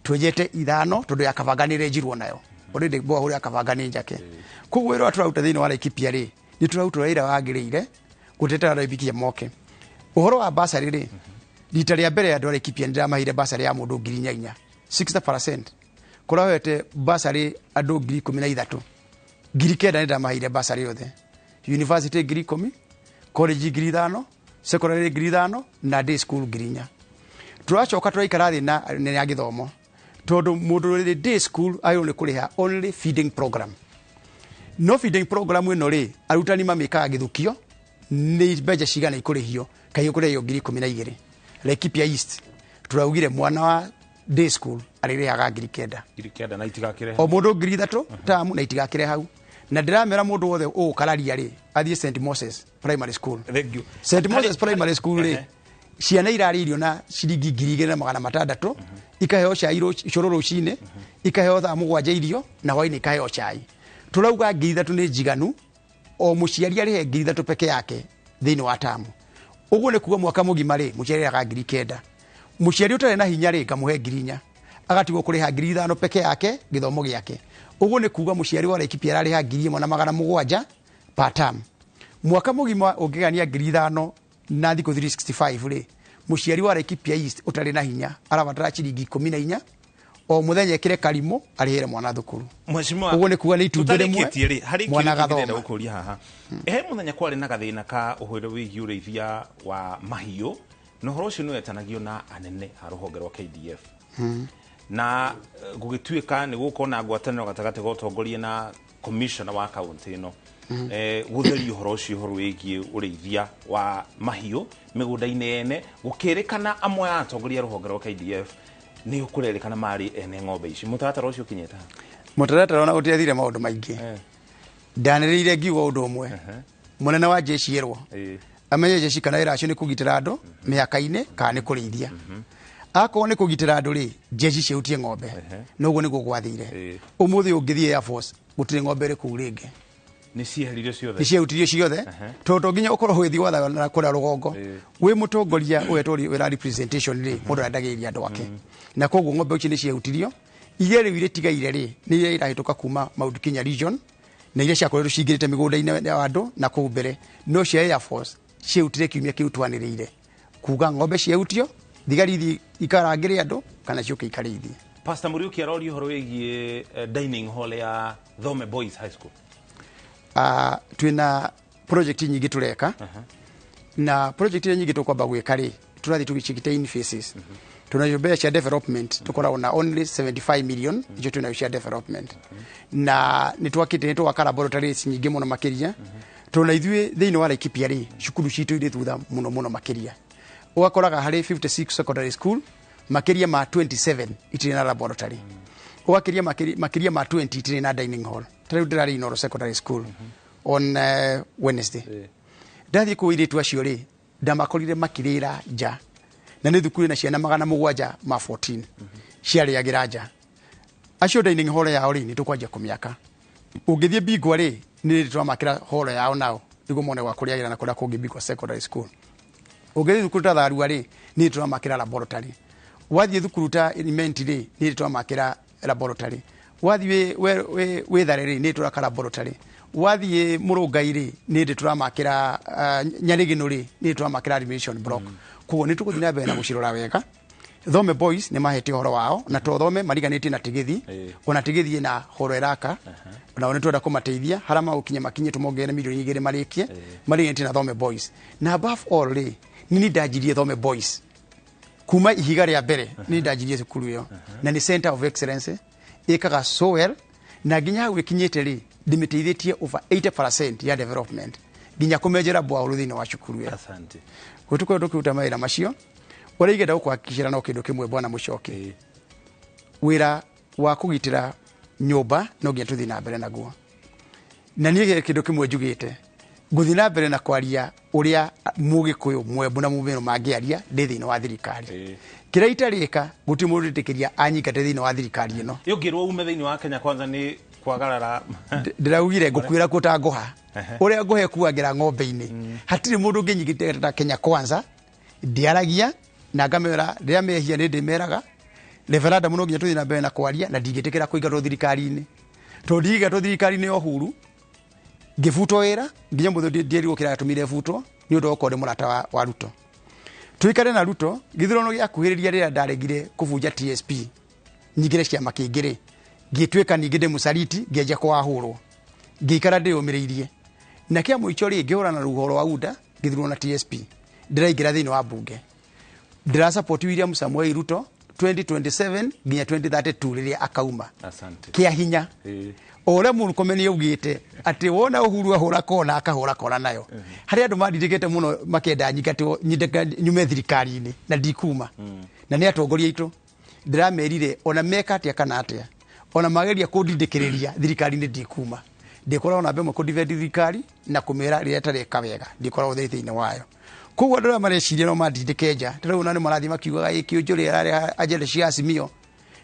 twenjete 5 tondũ ya Kabanga nĩ ĩrenjirwo nayo. Already borehole ya Kabanga nĩ njake. Koguo wĩra ũrĩa tũraruta thĩinĩ wa Laikipia rĩ, nĩ tũraruta ũrĩa wagĩrĩire gũtetera Laikipia moke. Ũhoro wa bursary rĩ, rita rĩa mbere andũ a Laikipia nĩndĩramaheire bursary ya mũndũ 4,000, 60%. Kũrahete bursary andũ 13,000. 9,000 nĩndamaheire bursary yothe. University 10,000, college 5,000, secondary 5,000 na day school 4,000. Tũracoka tũraikara thĩ na nene ya gĩthomo. Tondũ mũndũ ũrĩ day school agĩrĩirwo nĩ kũrĩha only feeding program. No feeding program ĩno rĩ, arutani mamĩkaga gĩthukio, nĩ mbeca cigana ikũrĩhio, kaĩ ũkũrĩhio 12,000. Laikipia East tũraugire mwana wa day school arĩrĩhaga 9,000. 9,000 na itigakĩre. O mũndũ 3,000 tamu na itigakĩre hau. Na ndĩramera mũndũ wothe ũgũkararia rĩ, athiĩ St Moses Primary School. Thank you. St Moses Primary School rĩ, ciana irarĩ irio na ciringi 2,600, ikaheo cai cũrũ rũcinĩ, ikaheo thaa 7 irio na hwainĩ ikaheo cai. Tũrauga 3,000 nĩ njiganu, o mũciari arĩhe 3,000 peke yake thĩinĩ wa tamu. Ũguo nĩ kuga mwaka mũgima rĩ, mũciari arĩhaga 9,000. Mũciari ũtarĩ na hinya rĩ, ngamũhe 4,000, agatigwo kũrĩha 5,000 peke yake gĩthomo gĩake. Ũguo nĩ kuga mũciari wa Laikipia ararĩha 1,700 per term. Mwaka mũgima ũngĩgania 5,000 na thikũ 365 rĩ, mũciari wa Laikipia East ũtarĩ na hinya arabatara ciringi 14 o mũthenya ekĩre karimũ arĩhĩre mwana thukuru. Mheshimiwa, Ũguo nĩ kuga nĩ itumbĩ rĩmwe tũtarĩkĩtie rĩ, harĩ mwana kĩũria kĩngĩ ndĩrenda agathoma. gũkũria haha. He mũthenya kwarĩ na gathĩna ka ũhoro wĩgiĩ ũrĩithia wa mahiũ, na ũhoro ũcio nĩ wetanagio na anene a rũhonge rwa KDF. Na gũgĩtuĩka nĩ gũkorwo na ngwatanĩro gatagatĩ ga ũtongoria na commissioner wa kaunti ĩno, gũtheria ũhoro ũcio, ũhoro wĩgiĩ ũrĩithia wa mahiũ mĩgũnda-inĩ ene. Gũkĩrĩkana amwe a atongoria a rũhonge rwa KDF nĩ kũrerĩkana marĩ ene ng'ombe ici. Mũtaratara ũcio ũkinyĩte ha? Mũtaratara ona ũtiathire maũndũ maingĩ. Ndanĩrĩire ngiuga ũndũ ũmwe, mũnene wa jeshi erwo amenye jeshi kana wĩra acio nĩ kũgitĩra andũ mĩhaka-inĩ kana nĩ kũrĩithia. Akorwo nĩ kũgitĩra andũ rĩ, jeshi cihutie ng'ombe, na ũguo nĩguo gwathire. Ũmũthĩ ũngĩthiĩ Air Force gũtirĩ ng'ombe ĩrĩ kũu rĩngĩ. Nĩ cieheririo ciothe? Nĩ ciehutirio ciothe, tondũ to nginya ũkorwo ũgĩthiĩ gwatha na kũrĩa rũgongo. Wĩ mũtongoria ũhetwo wĩra representation rĩ, mũndũ arendagĩrĩria andũ ake, na koguo ng'ombe ici nĩ ciehutirio. Iria rĩu irĩtigaire rĩ, nĩ iria irahĩtũka kuma Mount Kenya region na iria ciakoretwo cingĩrĩte mĩgũnda-inĩ ya andũ na kũu mbere. No cia Air Force ciehutire kiumia kĩu twanĩrĩire kuga ng'ombe ciehutio, thigari ithiĩ ikarangĩre andũ kana ciũke ikarĩithie. Pastor Muriuki aroria ũhoro wĩgiĩ dining hall ya Thome Boys High School. Twĩna project nyingĩ tũreka, na project iria nyingĩ tũkwamba gwĩka rĩ, tũrathiĩ tũgĩciĩkĩte in phases. Tunayo mbeca cia development, tũkoragwo na only 75 million icio twĩnayo cia development, na nĩ twakĩte, nĩ twaka laboratories nyingĩ mũno makĩria, tondũ na ithuĩ thĩinĩ wa Laikipia rĩ, cukuru citũ irĩ thutha mũno mũno makĩria. Ũgakoraga harĩ 56 secondary school, makĩria ma 27 itirĩ na laboratory, ũgakĩria makĩria ma 20 itirĩ na dining hall. Ta rĩu ndĩrarĩ Inooro Secondary School on Wednesday, ndathiĩ kũu airĩtu acio rĩ, ndamakorire makĩrĩra nja, na nĩ thukuru ĩna ciana 714 ciarĩagĩra nja. Acio dining hall yao rĩ, nĩ tũkwanjia kũmĩaka. Ũngĩthiĩ Bingwa rĩ, nĩ tũramakĩra hall yao nao nĩguo mone gwa kũrĩagĩra, na kũrĩa kũngĩ Bingwa Secondary School. Ũngĩthiĩ thukuru ta Tharua rĩ, nĩ tũramakĩra laboratory. Wathiĩ thukuru ta Imenti rĩ, nĩ tũramakĩra laboratory. Wathiĩ Wĩthare rĩ, nĩ tũraka laboratory. Wathiĩ Mũrũngai rĩ, nĩ tũramakĩra, Nyarĩgĩnũ rĩ, nĩ tũramakĩra admission block. Koguo nĩ tũgũthiĩ na mbere na gũcirora wega. Thome Boys nĩ mahete ũhoro wao, na to Thome mariganĩtie na Tigithi, ona Tigithi na horo ĩraka, nao nĩ twenda kũmateithia harĩa magũkinya makinye, tũmongerere 2 million marĩkie. Mariganĩtie na Thome Boys, na above all rĩ, nini ndanjirie Thome Boys kuma ihiga rĩa mbere, nĩ ndanjirie cukuru ĩyo, na nĩ center of excellence ĩkaga so well, na nginya hau ĩkinyĩte rĩ, ndĩmĩteithĩtie over 80% ya development, nginya kũmenjera bwaũrũ thĩinĩ wa cukuru ĩyo. Asante. Gũtũkorwo tũkĩruta mawĩra macio. Ũrĩa ingĩenda gũkũhakikicĩra no kĩndũ kĩmwe, bwana Mũcoki, wĩra wa kũgitĩra nyũmba no nginya tũthiĩ na mbere naguo, na niĩ kĩndũ kĩmwe njugĩte, ngũthiĩ na mbere na kwaria ũrĩa Mũgĩkũyũ, Mwembu na Mũmĩrũ mangĩaria ndĩ thĩinĩ wa thirikari. Kĩrĩa itarĩka, gũtirĩ mũndũ wĩtĩkĩria anyingate thĩinĩ wa thirikari ĩno. Ũngĩrwo ume thĩinĩ wa Kenya Kwanza nĩ kwagarara. Ndĩraugire ngũkuĩra kuo ta ngũha ũrĩa ngũhe kuangĩra ng'ombe-inĩ. Hatirĩ mũndũ ũngĩnyingĩta ta Kenya Kwanza. Ndiaragia na ngamera rĩrĩa mehia nĩ ndĩmeraga referendum, no nginya tũthiĩ na mbere na kwaria, na ndingĩtĩkĩra kũingatwo thirikari-inĩ, tondũ ndingĩingatwo thirikari-inĩ ya Uhuru ngĩbutwo wĩra nginya mũthĩ ndierirwo kĩrĩa gĩatũmire butwo, nĩ ũndũ wa gũkorwo ndĩ mũrata wa Ruto. Tuikare na Ruto gĩthurano gĩakuhĩrĩria, rĩrĩa ndaregire kũbunja TSP nyingĩre ciama kĩngĩ rĩ, ngĩtuĩka ningĩ ndĩ mũcariti, ngĩanjia kũwahũrwo, ngĩikara ndĩyũmĩrĩirie, na kĩa mũico rĩ, ngĩhũrana na rũhuho rwa UDA, ngĩthurwo na TSP, ndĩraingĩra thĩinĩ wa bunge, ndĩra support William Samoei Ruto. 2027 nginya 2032 rĩrĩa akauma. Asante. Kĩa hinya. O ũrĩa Murkomen augĩte atĩ wona Uhuru ahũra kona akahũra kona nayo. Harĩ andũ mandindĩkĩte mũno makĩenda nyingatwo nyume thirikari-inĩ na ndikuma. Na nĩ atongoria aitũ ndĩramerire ona meka atĩa kana atĩa ona mageria kũndindĩkĩrĩria thirikari-inĩ ndikuma. Ndĩkoragwo namba ĩmwe kũ-defend thirikari na kũmĩra rĩrĩa ĩtareka wega, ndĩkoragwo thĩinĩ wayo. Koguo andũ arĩa mareciria no mandindĩke nja, ta rĩu ona nĩ marathiĩ makiugaga ĩ Kĩũnjũrĩ ararĩ agenda cia Azimio,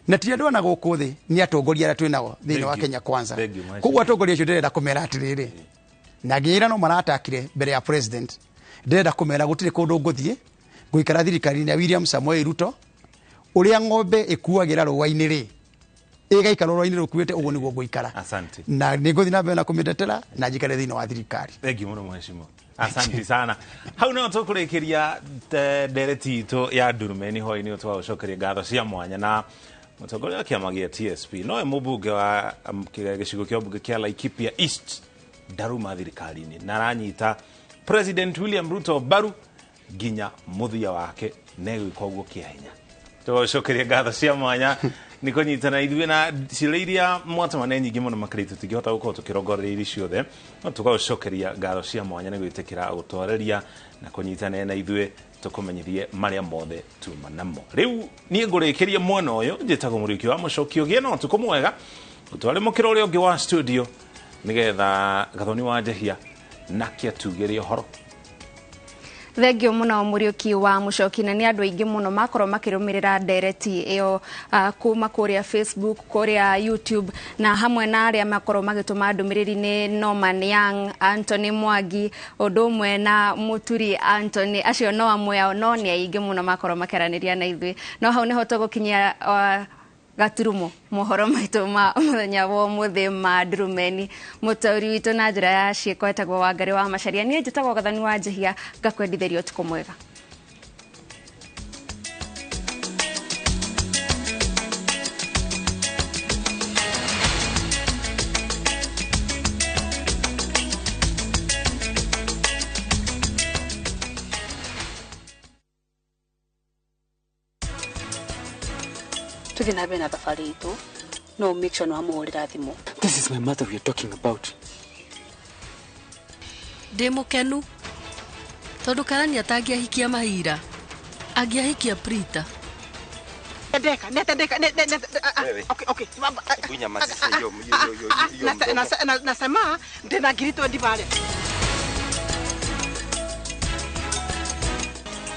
na ti andũ ana gũkũ thĩ, nĩ atongoria arĩa twĩ nao thĩinĩ wa Kenya Kwanza. Koguo atongoria acio ndĩrenda kũmera atĩrĩrĩ, na ngĩĩra no maratakire mbere ya president, ndĩrenda kũmera gũtirĩ kũndũ ngũthiĩ, ngũikara thirikari-inĩ ya William Samoei Ruto, ũrĩa ng'ombe ĩkuagĩra rũa-inĩ rĩ, ĩgaikara rũa-inĩ rũkuĩte, ũguo nĩguo ngũikara. Asante. Na nĩ ngũthiĩ na mbere na kũmĩtetera na njikare thĩinĩ wa thirikari. Thank you mũno mheshimiwa. Asante sana. Hau no tũkũrĩkĩria ndereti itũ ya ndurumeni hwaĩ-inĩ twagũcokeria ngatho cia mwanya na mũtongoria wa kĩama gĩa TSP nowe mũmbunge wa gĩcigo kĩa mbunge kĩa Laikipia East ndaruma thirikari-inĩ na aranyita President William Ruto mbaru nginya mũthia wake na egwĩka ũguo kĩa hinya. Tũgũcokeria ngatho cia mwanya nĩ kũnyitana ithuĩ na ciũria iria mwatũma nĩ nyingĩ mũno makĩria tũtingĩhota gũkorwo tũkĩrongoreria iria ciothe, no tũgagũcokeria ngatho cia mwanya nĩ gwĩtĩkĩra gũtwarĩria na kũnyitanĩra na ithuĩ tũkũmenyithie marĩa mothe tuma namo. Rĩu niĩ ngũrĩkĩria mwena ũyũ, njĩtagwo Mũriũki wa Mũcoki, ũgĩe na ũtukũ mwega, gũtware mũkĩra ũrĩa ũngĩ wa studio nĩgetha Gathoni wa Njehia nake atugĩre ũhoro. Thengio muno Mũriũki wa Mũcoki, na nĩ andũ aingĩ mũno makorwo makĩrũmĩrĩra ndereti ĩyo kuma kũrĩa Facebook, kũrĩa YouTube, na hamwe na arĩa makorwo magĩtũma ndũmĩrĩri nĩ Norman Young, Anthony Mwangi, ũndũ ũmwe na Mũturi Anthony, acio no amwe ao, no nĩ aingĩ mũno makorwo makĩaranĩria na ithuĩ. No hau nĩho tũgũkinyia gaturumo mohoro maitũ ma mũthenya wa ũmũthĩ ma ndurumeni. Mũtaũri witũ na njĩra ya ciĩko etagwo Wangari wa Macharia, niĩ njĩtagwo Gathoni wa Njehia, ngakwendithĩria ũtukũ mwega. Tuthi na mbere na thabarĩ itũ, no make sure nĩ wamũhũrĩra thimũ. This is my mother we are talking about. Ndĩ mũkenu tondũ Karani atangĩahikia Mahira, angĩahikia Prita. Okay. Nasema ndĩna 20,000 pale.